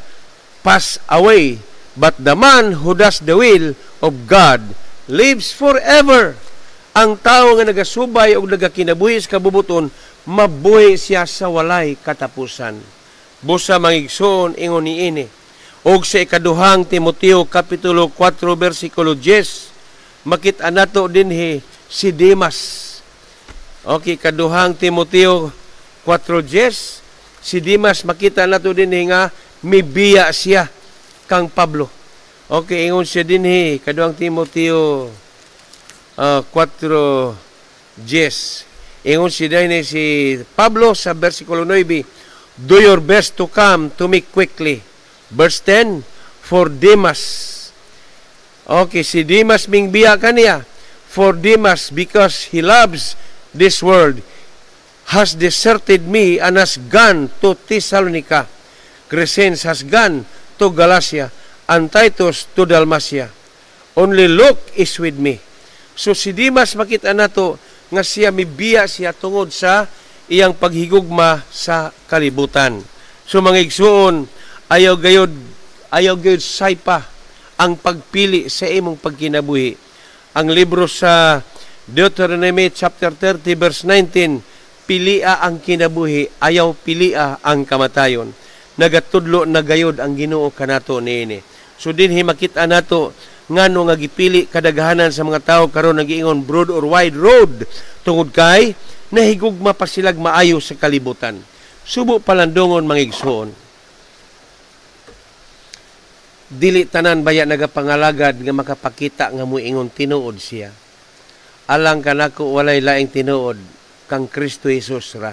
pass away, but the man who does the will of God lives forever." Ang tao nga nagasubay o nagakinabuhi sa kabubuton, mabuhi siya sa walay katapusan. Busa, mga igsoon, ingon niini. Og sa ikaduhang Timoteo kapitulo 4 bersikulo 10, makita nato dinhi si Demas. Okay, kaduhang Timoteo 4:10, si Demas, makita nato dinhi nga mibiya siya kang Pablo. Okay, ingon siya dinhi, kaduhang Timoteo 4:10. Ingon siya dinhi si Pablo sa bersikulo 9, "Do your best to come to me quickly." Verse 10, "For Demas." Okay, si Demas mingbiya kaniya. "For Demas, because he loves this world, has deserted me and has gone to Thessalonica. Crescens has gone to Galatia and Titus to Dalmatia. Only Luke is with me." So si Dimas, makita nato nga siya mibiya siya tungod sa iyang paghigugma sa kalibutan. So mga igsuon, ayaw gayod saypa ang pagpili sa imong pagkinabuhi. Ang libro sa Deuteronomy chapter 30 verse 19, "Pilia ang kinabuhi, ayaw pilia ang kamatayon." Nagatudlo na gayod ang Ginoo kanato niini. So dinhi makita nato ngano nga gipili kadaghanan sa mga tao karon, nagiingon broad or wide road, tungod kay nahigugma pa silag maayo sa kalibutan. Subo palandongon, mga igsoon. Dili tanan baya nagapangalagad nga makapakita nga muingon tinuod siya. Alang kanako, walay laing tinuod kang Kristo Jesus ra.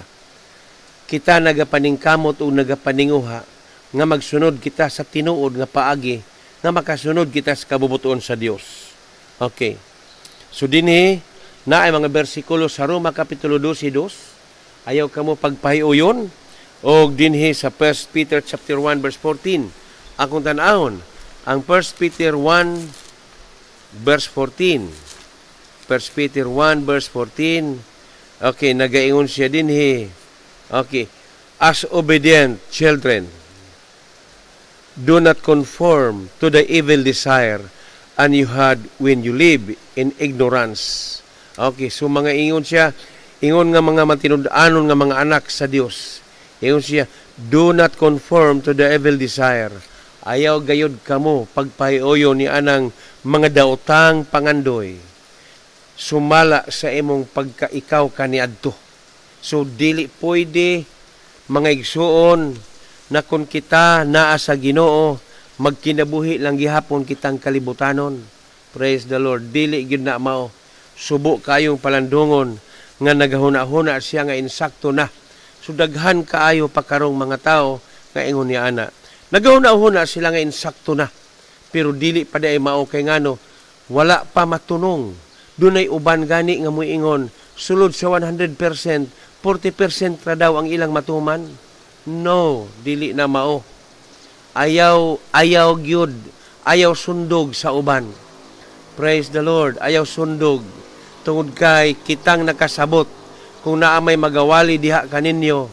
Kita nagapaningkamot o nagapaninguha nga magsunod kita sa tinuod nga paagi nga makasunod kita sa kabubuton sa Dios. Okay. So dinhi na ay mga bersikulo sa Roma kapitulo 12:2. Ayaw kamo pagpahiuyon, og dinhi sa 1 Peter chapter 1 verse 14. Akong tan-awon ang 1 Peter 1 verse 14. 1 Peter 1 verse 14. Okay, nagaingon siya dinhi. Okay. "As obedient children, do not conform to the evil desire and you had when you live in ignorance." Okay, so mga ingon siya, ingon nga mga matinud-anon nga mga anak sa Dios. Ingon siya, "Do not conform to the evil desire." Ayaw gayod kamo pagpahiuyon ni anang mga daotang pangandoy sumala sa imong pagka-ikaw kaniadto. So dili pwede, mga igsuon, na kung kita naa sa Ginoo, magkinabuhi lang gihapon kitang kalibutanon. Praise the Lord. Dili gyud na mao. Subo kayong palandungon nga nagahuna-huna siya nga insakto na. So daghan kaayo pa karong mga tao nga ingon niya ana. Nagahuna-huna sila nga insakto na. Pero dili pa diay mao, kay ngano wala pa matunong. Dunay uban gani nga moingon sulod sa 100%, 40% ra daw ang ilang matuman. No, dili na mao. Ayaw ayaw gyud, ayaw sundog sa uban. Praise the Lord. Ayaw sundog. Tungod kay kitang nakasabot, kung naa may magawali diha kaninyo,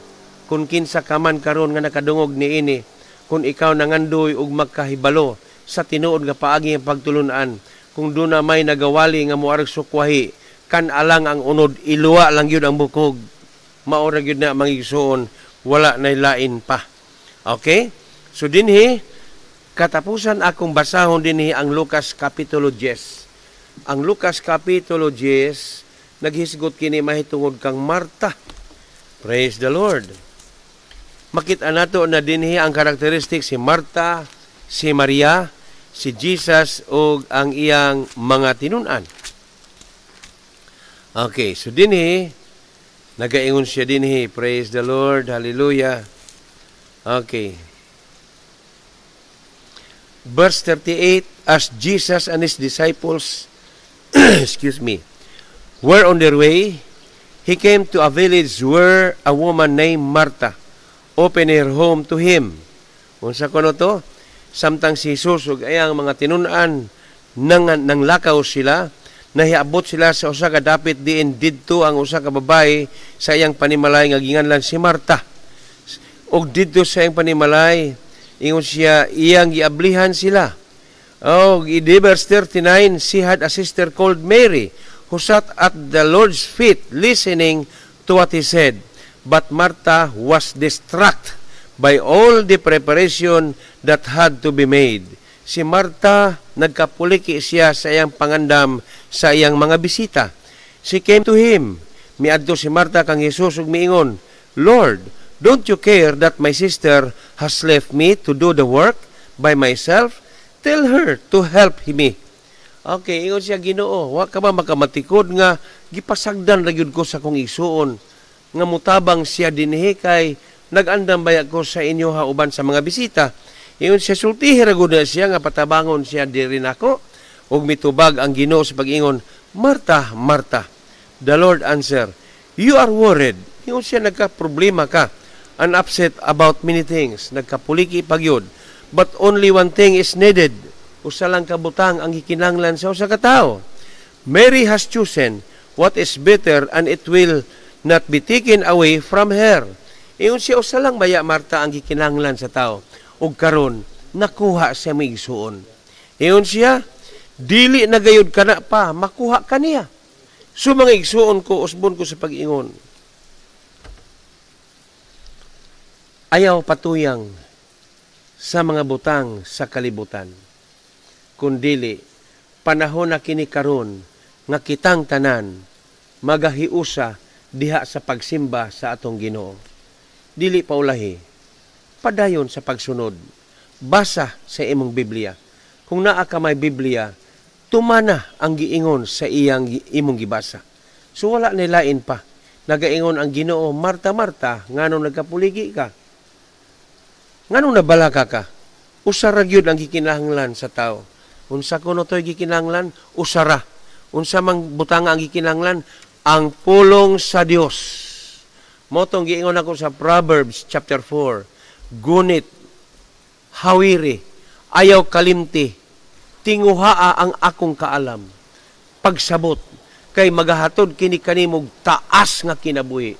kung kinsa ka man karon nga nakadungog niini, kung ikaw nangandoy og magkahibalo sa tinuod nga paagi ang pagtulunan, kung duna may nagawali nga moarag sukwahi, kan alang ang unod, iluwa lang gyud ang bukog. Mao ra gyud na, mga igsuon, wala nay lain pa. Okay? So dinhi Katapusan, akong basahon dinhi ang Lucas Kapitulo 10. Ang Lucas Kapitulo 10, naghisgot kini mahitungod kang Marta. Praise the Lord. Makita nato na dinhi ang karakteristik si Marta, si Maria, si Jesus ug ang iyang mga tinun-an. Okay, so dinhi nagaingon siya dinhi, praise the Lord, hallelujah. Okay. Verse 38, as Jesus and his disciples, excuse me, were on their way, he came to a village where a woman named Marta opened her home to him. Unsa kuno to? Samtang si Jesus ug iyang mga tinun-an nang lakaw sila, nahiabot sila sa usa ka dapit diin didto ang usa ka babae sa iyang panimalay nga ginganlan si Marta. Og didto sa iyang panimalay, ingon siya, iyang giablihan sila. Oh, in verse 39, she had a sister called Mary who sat at the Lord's feet listening to what he said. But Martha was distracted by all the preparation that had to be made. Si Marta, nagkapuliki siya sa iyang pangandam sa iyang mga bisita. She came to him. Miadto si Marta kang Jesus ug miingon, "Lord, don't you care that my sister has left me to do the work by myself? Tell her to help me." Okay, ingon siya, "Ginoo, wa ka ba makamatikod nga gipasagdan ra gyud ko sa akong igsuon nga mutabang siya dinhi kay nag-andam baya ko sa inyo ha uban sa mga bisita?" Ingon siya, sultihi ra gud na siya nga patabangon siya diri nako. Ug mitubag ang Ginoo sa pag-ingon, "Marta, Marta." The Lord answer, "You are worried." Ingon siya, nagka-problema ka. "And upset about many things." Nagkapuliki pagyud. "But only one thing is needed." Usa lang ka butang ang gikinahanglan sa usa ka tawo. "Mary has chosen what is better and it will not be taken away from her." Ingon siya, usa lang baya, Marta, ang gikinahanglan sa tao. Ug karon nakuha sa imong igsuon. Ingon siya, dili na gayud kana pa makuha kaniya. So mga igsuon ko, usbon ko sa pag-ingon. Ayaw patuyang sa mga butang sa kalibutan. Kundili, panahon na kini karon nga kitang tanan magahiusa diha sa pagsimba sa atong Ginoo. Dili paulahi, padayon sa pagsunod. Basa sa imong Biblia. Kung naa ka may Biblia, tumana ang giingon sa iyang imong gibasa. So wala nilain pa. Nagaingon ang Ginoo, "Marta, Marta, nganong nagkapuligi ka? Nganong nabalaka ka?" Usa ra gyud ang gikinahanglan sa tao. Unsa kuno to'y gikinahanglan? Usa ra. Unsa mang butanga ang gikinahanglan? Ang pulong sa Dios. Mao tong giingon ako sa Proverbs chapter 4. Gunit, hawiri, ayaw kalimti, tinguhaa ang akong kaalam. Pagsabot, kay magahatod kini kanimog taas nga kinabuhi.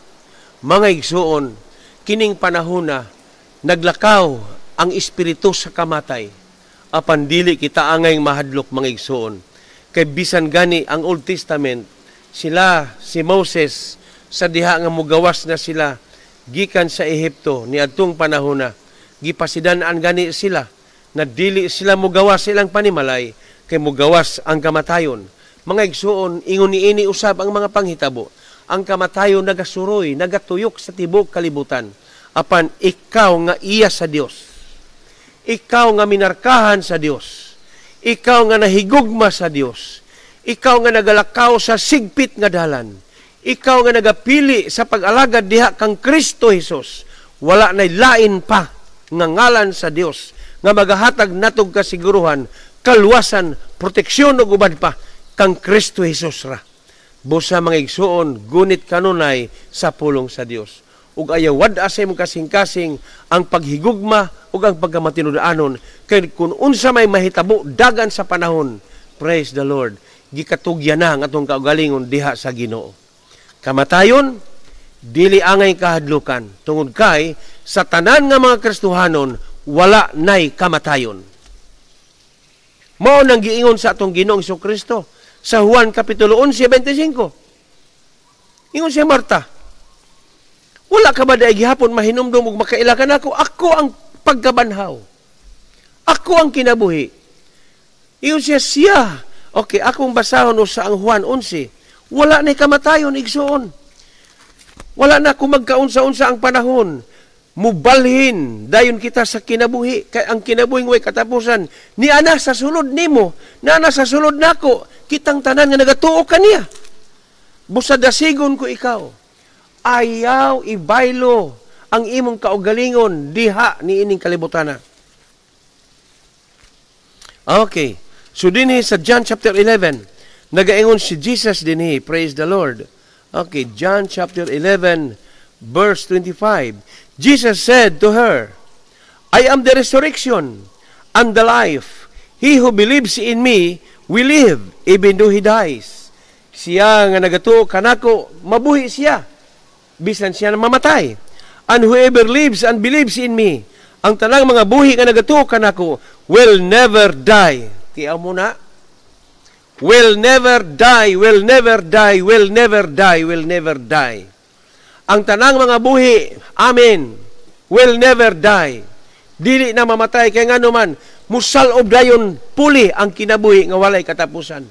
Mga igsuon, kining panahona, naglakaw ang espiritu sa kamatay. Apan dili kita angay mahadlok, mga igsuon. Kay bisan gani ang Old Testament, sila, si Moses, sa diha nga mugawas na sila gikan sa Ehipto niadtong panahona, gipasidan-an gani sila na dili sila mugawas silang panimalay kay mugawas ang kamatayon. Mga igsuon, ingon niini usab ang mga panghitabo. Ang kamatayon nagasuroy, nagatuyok sa tibok kalibutan. Apan ikaw nga iya sa Dios, ikaw nga minarkahan sa Dios, ikaw nga nahigugma sa Dios, ikaw nga nagalakaw sa sigpit nga dalan, ikaw nga nagapili sa pag-alagad diha kang Kristo Jesus, wala nay lain pa nga ngalan sa Dios nga magahatag natog kasiguruhan, kaluwasan, proteksyon ug uban pa kang Kristo Jesus ra. Busa, mga igsuon, gunit kanunay sa pulong sa Dios. Ug ayaw wad-a sa imong kasing-kasing ang paghigugma ug ang pagkamatinud-anon kay kung unsa may mahitabo dagan sa panahon, praise the Lord, gikatugyan na ang atong kaugalingon diha sa Ginoo. Kamatayon, dili angay kahadlukan tungod kay sa tanan nga mga Kristohanon wala nay kamatayon. Mao nang giingon sa atong Ginoong Kristo sa Juan Kapitulo 11:25. Ingon siya, "Marta, wala ka ba dai gihapon mahinumdum ug makaila ka nako? Ako ang pagkabanhaw. Ako ang kinabuhi. Ingon siya, siya. Okay, akong basahon usa ang Juan 11. Wala na kamatayon, igsoon. Wala na kung magkaunsa-unsa ang panahon. Mubalhin dayon kita sa kinabuhi, kay ang kinabuhi way katapusan ni ana sa sulod nimo, naa sa sulod nako, kitang tanan nga nagatuo kaniya. Busa dasigon ko ikaw. Ayaw ibaylo ang imong kaugalingon diha ni ining kalibutana. Okay. So dinhi sa John chapter 11, nagaingon si Jesus dinhi, praise the Lord. Okay, John chapter 11 verse 25. Jesus said to her, "I am the resurrection and the life. He who believes in me will live even though he dies." Siya nga nagatuo kanako, mabuhi siya bisan siya na mamatay. "And whoever lives and believes in me," ang tanang mga buhi nga nagatuo kanako, "will never die." Tiaw mo na. Will never die, will never die, will never die, will never die. Ang tanang mga buhi, amen, will never die. Dili na mamatay kay ngano man musalob dayon puli ang kinabuhi nga walay katapusan.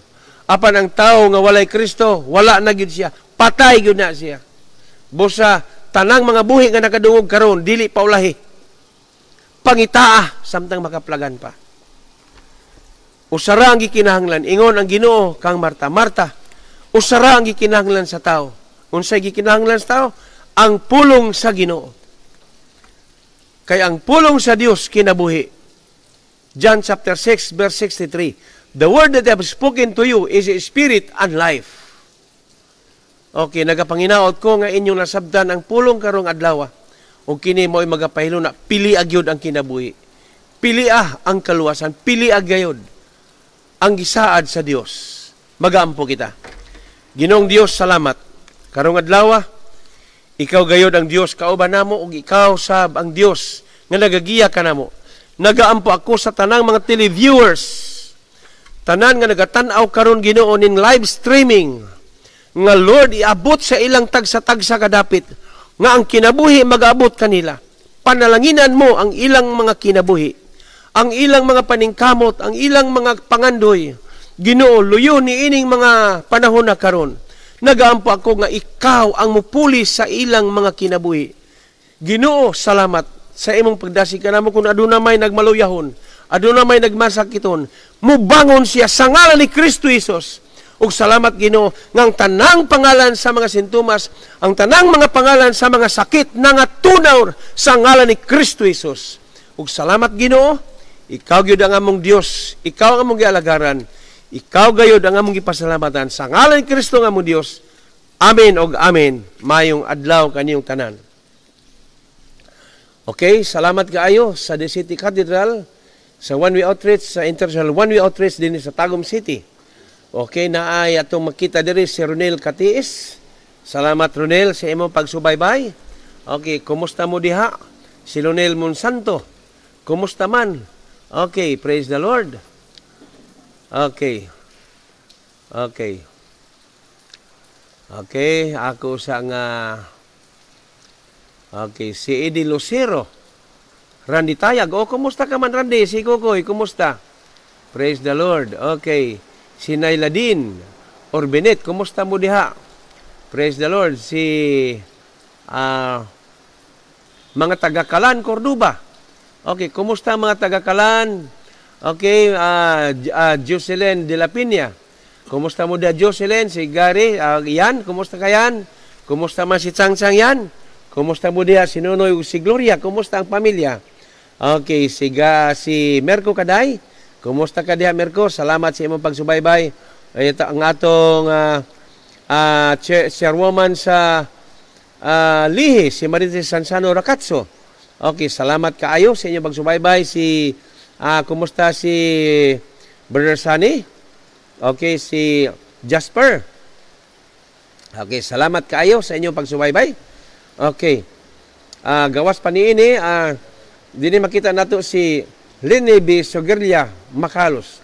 Apan ang tao nga walay Kristo, wala na gyud siya, patay gyud na siya. Busa tanang mga buhi nga nakadungog karon dili paulahi. Pangitaa samtang makaplagan pa. Usara ang gikinahanglan, ingon ang Ginoo kang Marta, "Marta, usara ang gikinahanglan sa tao." Unsay gikinahanglan sa tao? Ang pulong sa Ginoo. Kay ang pulong sa Dios kinabuhi. John chapter 6 verse 63. "The word that I have spoken to you is spirit and life." Okay, nagapanginaot ko nga inyong nasabtan ang pulong karong adlaw. Ug kini mo'y magapahiluna, pili gyud ang kinabuhi. Pili ang kaluwasan, pili gayod ang gisaad sa Dios. Magaampo kita. Ginoong Dios, salamat. Karong adlaw, ikaw gayod ang Dios kauban namo ug ikaw sab ang Dios nga nagagiya kanamo. Nagaampo ako sa tanang mga televiewers, tanan nga nagatan-aw karon, Ginoo, ning live streaming, nga Lord, iabot sa ilang tagsa-tagsa kadapit nga ang kinabuhi magaabot kanila. Panalanginan mo ang ilang mga kinabuhi, ang ilang mga paningkamot, ang ilang mga pangandoy. Ginoo, luyo ni ining mga panahon na karon. Nagaampo ako nga ikaw ang mupuli sa ilang mga kinabuhi. Ginoo, salamat sa imong pagdasig kanamo. Kung aduna may nagmaluyahon, aduna may nagmasakiton, mubangon siya sa ngalan ni Kristo Hesus. Ug salamat, Ginoo, nga ang tanang pangalan sa mga sintomas, ang tanang mga pangalan sa mga sakit nangatunaw sa ngalan ni Kristo Hesus. Ug salamat, Ginoo, ikaw gyud ang among Dios, ikaw ang among gialagaran, ikaw gayud ang among gipasalamatan sa ngalan ni Kristo nga among Dios. Amen og amen. Mayong adlaw kaniyong tanan. Okay, salamat kaayo sa The City Cathedral, sa One Way Outreach, sa International One Way Outreach din sa Tagum City. Okay, naay atong makita diri si Ronel Katiis. Salamat, Ronel, sa imong pagsubaybay. Okay, kumusta mo diha? Si Ronel Monsanto. Kumusta man? Okay, praise the Lord. Okay. Okay. Okay, ako sa nga. Okay, si Eddie Lucero. Randy Tayag. Oh, kumusta ka man, Randy? Si Kukoy, kumusta? Praise the Lord. Okay. Si Nailadin Orbenet, kumusta mo diha? Praise the Lord. Si mga taga-Kalan, Cordoba. Okay, kumusta mga taga-Kalan? Okay, Jocelyn de la Peña. Kumusta mo diha, Jocelyn? Si Gary, yan, kumusta ka yan? Kumusta man si Chang Chang yan? Kumusta mo diha si Nonoy ug si Gloria? Kumusta ang pamilya? Okay, si Merko Kaday. Kumusta ka diha, Merko? Salamat sa imong pagsubaybay. Ito ang atong chairwoman sa Lihi, si Marites Sansano Rakatso. Okay, salamat kaayo sa inyong pagsubaybay. Si kumusta si Brother Sunny? Okay, si Jasper. Okay, salamat kaayo sa inyong pagsubaybay. Okay. Gawas pa niini, dinhi makita nato si Lenny B. Sogerlia Macalos.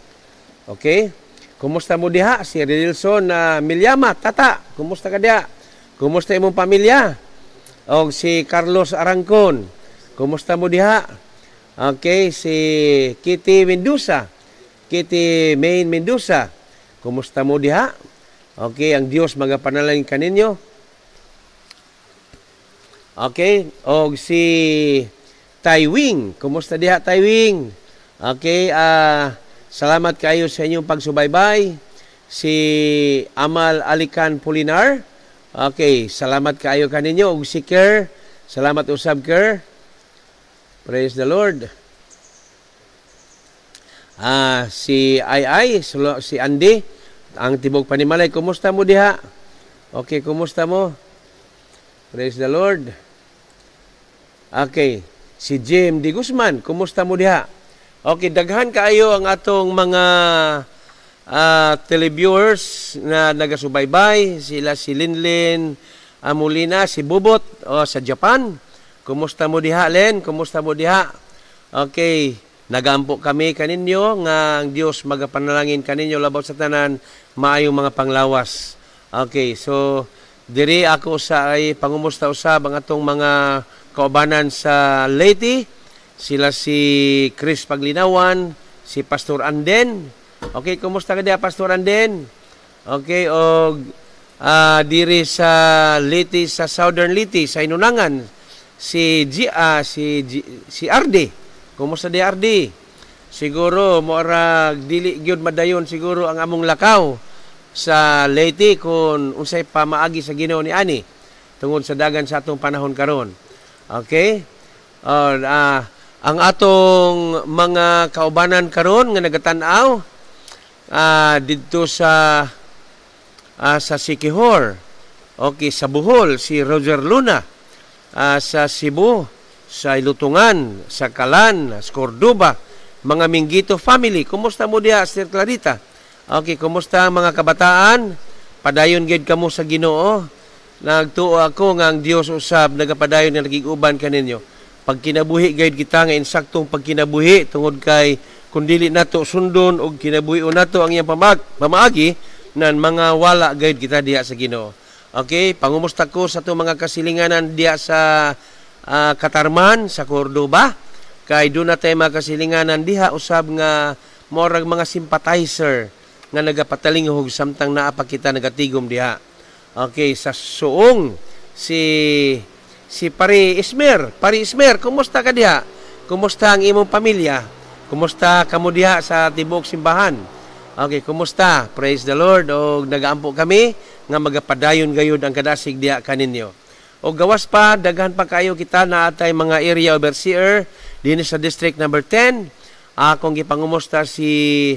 Okay? Kumusta mo diha? Si Renilson Milyama, Tata. Kumusta ka diha? Kumusta imong pamilya? O si Carlos Arangcon. Kumusta mo diha? Okay, si Kitty Mendoza. Kitty Main Mendoza. Kumusta mo diha? Okay, ang Dios magapanalangin kaninyo. Okay, og si Taiwing. Kumusta diha, Taiwing? Okay, salamat kayo sa inyong pagsubaybay. Si Amal Alican Polinar. Okay, salamat kayo kaninyo. Og si Kerr, salamat usab, Kerr. Praise the Lord. Si Ai Ai, si Andy, ang tibok panimalay, kumusta mo diha? Okay, kumusta mo? Praise the Lord. Okay, si Jim Di Guzman, kumusta mo diha? Okay, daghan kaayo ang atong mga televiewers na nagasubaybay, sila si Linlin Amulina, si Bubot, oh, sa Japan. Kumusta mo diha, Len? Kumusta mo diha? Okay, nagampo kami kaninyo nga ang Dios magapanalangin kaninyo labaw sa tanan maayong mga panglawas. Okay, so diri ako sa ay pangumusta usab ang atong mga kaubanan sa Leyte, sila si Chris Paglinawan, si Pastor Anden. Okay, kumusta ka diha, Pastor Anden? Okay, og diri sa Leyte, sa Southern Leyte, sa Inunangan, si G, si G, si RD. Kumusta di, RD? Siguro moarag dili gyud madayon siguro ang among lakaw sa Leyte kung unsay pamaagi sa Ginoo ni ani tungod sa dagan sa atong panahon karon. Okay? Ang atong mga kaubanan karon nga nagatan-aw didto sa Siquijor. Okay, sa Bohol si Roger Luna, sa Cebu, sa Ilutungan, sa Kalan, sa Cordoba, mga Minggito family. Kumusta mo diha, Sir Clarita? Okay, kumusta ang mga kabataan? Padayon gid kamo sa Ginoo. Nagtuo ako nga ang Dios usab nagapadayon nga nagiguban kaninyo. Pagkinabuhi gayud kita nga insaktong pagkinabuhi tungod kay kung dili nato sundon og kinabuhi nato ang iyang pamaagi nan mga wala gayud kita diha sa Ginoo. Okay, pangumusta ko sa atong mga kasilinganan diha sa Katarman sa Cordoba, kay doon na tayo mga kasilinganan diha usab nga morag mga sympathizer nga nagapatalinghog samtang naa pa kita nagatigom diha. Okay, sa Suong si si Pare Ismer. Pare Ismer, kumusta ka diha? Kumusta ang imong pamilya? Kumusta kamo diha sa tibuok simbahan? Okay, kumusta? Praise the Lord. Og nagaampo kami nga magapadayon gayud ang kadasig diha kaninyo. O gawas pa, daghan pa kayo kita na atay mga area overseer dinhi sa District number 10. Akong gipangumusta si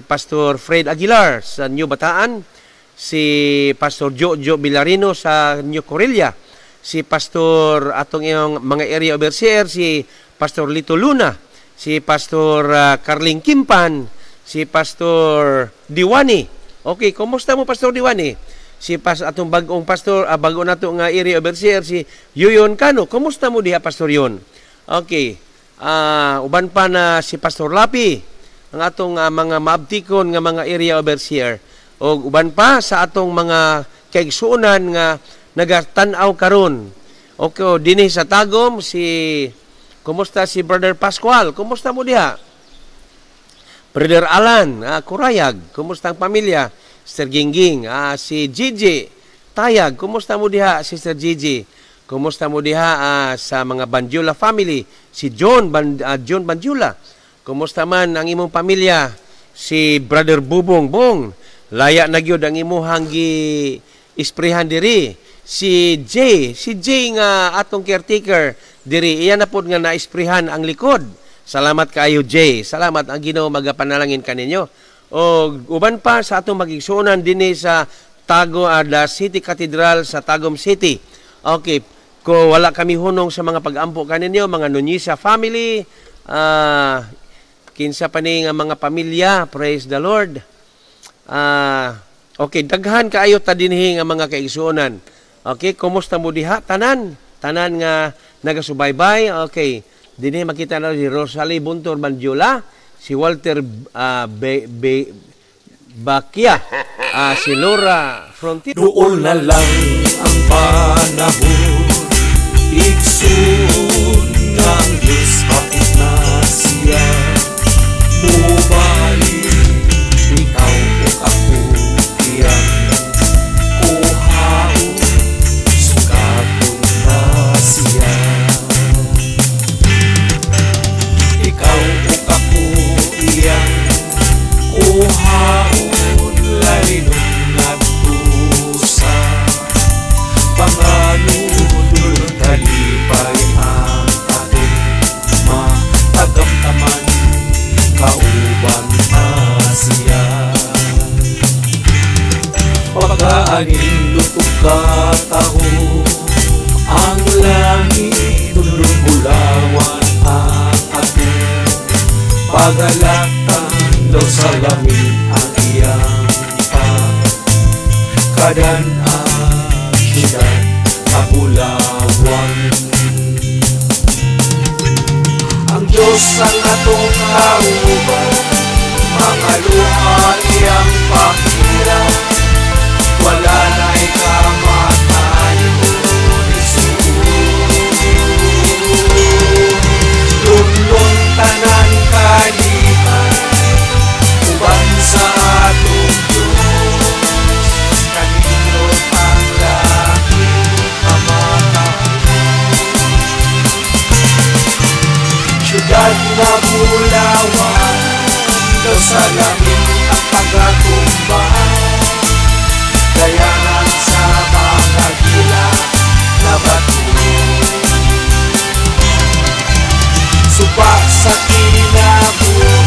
Pastor Fred Aguilar sa New Bataan, si Pastor Jojo Villarino sa New Corella, si Pastor atong iyong mga area overseer, si Pastor Lito Luna, si Pastor Carling Kimpan, si Pastor Diwani. Okay, kumusta mo, Pastor Diwani? Si atong bagong pastor, bago nato nga area overseer, si Yuyon Kano. Kumusta mo diha, Pastor Yon? Okay. Uban pa na si Pastor Lapi, ang atong mga maabtikon nga mga area overseer. O uban pa sa atong mga kaigsuonan nga nagatan-aw karon. Okay, dinhi sa Tagum si kumusta si Brother Pascual? Kumusta mo diha? Brother Alan, Kurayag, kumusta ang pamilya? Sister Gingging, si Gigi Tayag, kumusta mo diha, Sister Gigi? Kumusta mo diha sa mga Banjula family? Si John Banjula. Kumusta man ang imong pamilya? Si Brother Bubong Bong. Laya na gyud ang imuhang gi isprehan diri. Si Jay, si Jay nga atong caretaker diri, iya na pod nga naisprehan ang likod. Salamat kaayo, Jay. Salamat, ang Ginoo magapanalangin kaninyo. O uban pa sa atong magigsuonan dinhi sa Tago the City Cathedral sa Tagum City. Okay, ko wala kami hunong sa mga pag-ampo kaninyo, mga Nunisa family, kinsa pa ni nga mga pamilya, praise the Lord. Okay, daghan kaayo ta dinhi nga mga kaigsuonan. Okay, kumusta mo diha tanan? Tanan nga nagasubaybay. Okay, dinhi makita na si Rosalie Buntor Banjula, si Walter Bakia, si Laura Frontier. Dool na lang ang panahon, igsoon nga ang Diyos. Kagalatan daw sa lamin ang iyang pagkadan-an, syudad nga bulawan. Ang Diyos ang atong kauban, mga luha iyang pahiran, wala na'y kamatayon, igsoon. Lunlon tanan kalipay, uban sa atong Diyos, kanindot ang langit nga matahom. Syudad nga bulawan, daw sa langit ang pagatumba, dayangan sa mga gila na bato. Suba sa kinabuhi,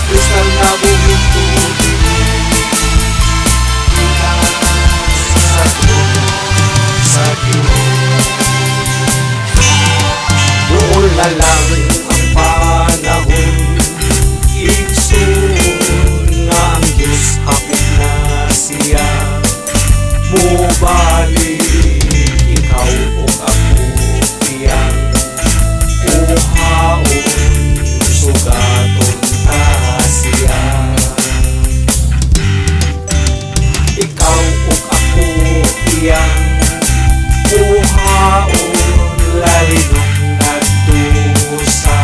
kristal nga buhing tubig, gikan sa trono sa Diyos. Doon na lang ang panahon, igsoon, nga ang Diyos hapit na siya mobalik, ikaw ug ako iyang kuhaon, sugaton ta siya. Ikaw ug ako iyang kuhaon, lalinon ngadto sa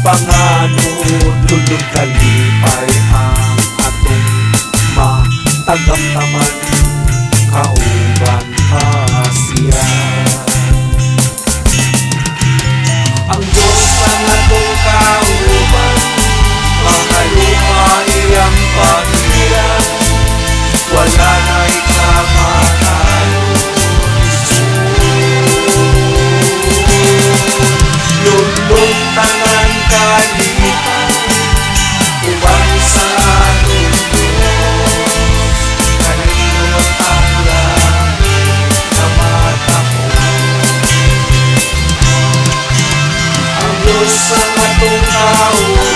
panganod, lulod kalipay ang atong matagamtaman, kauban ta siya. Ang Diyos ang atong kauban, mga luha iyang pahiran, wala na'y kamatayon, igsoon. Lunlon tanan kalipay, uban sa atong Diyos, kanindot ang langit nga matahom. Ang Diyos ang atong kauban,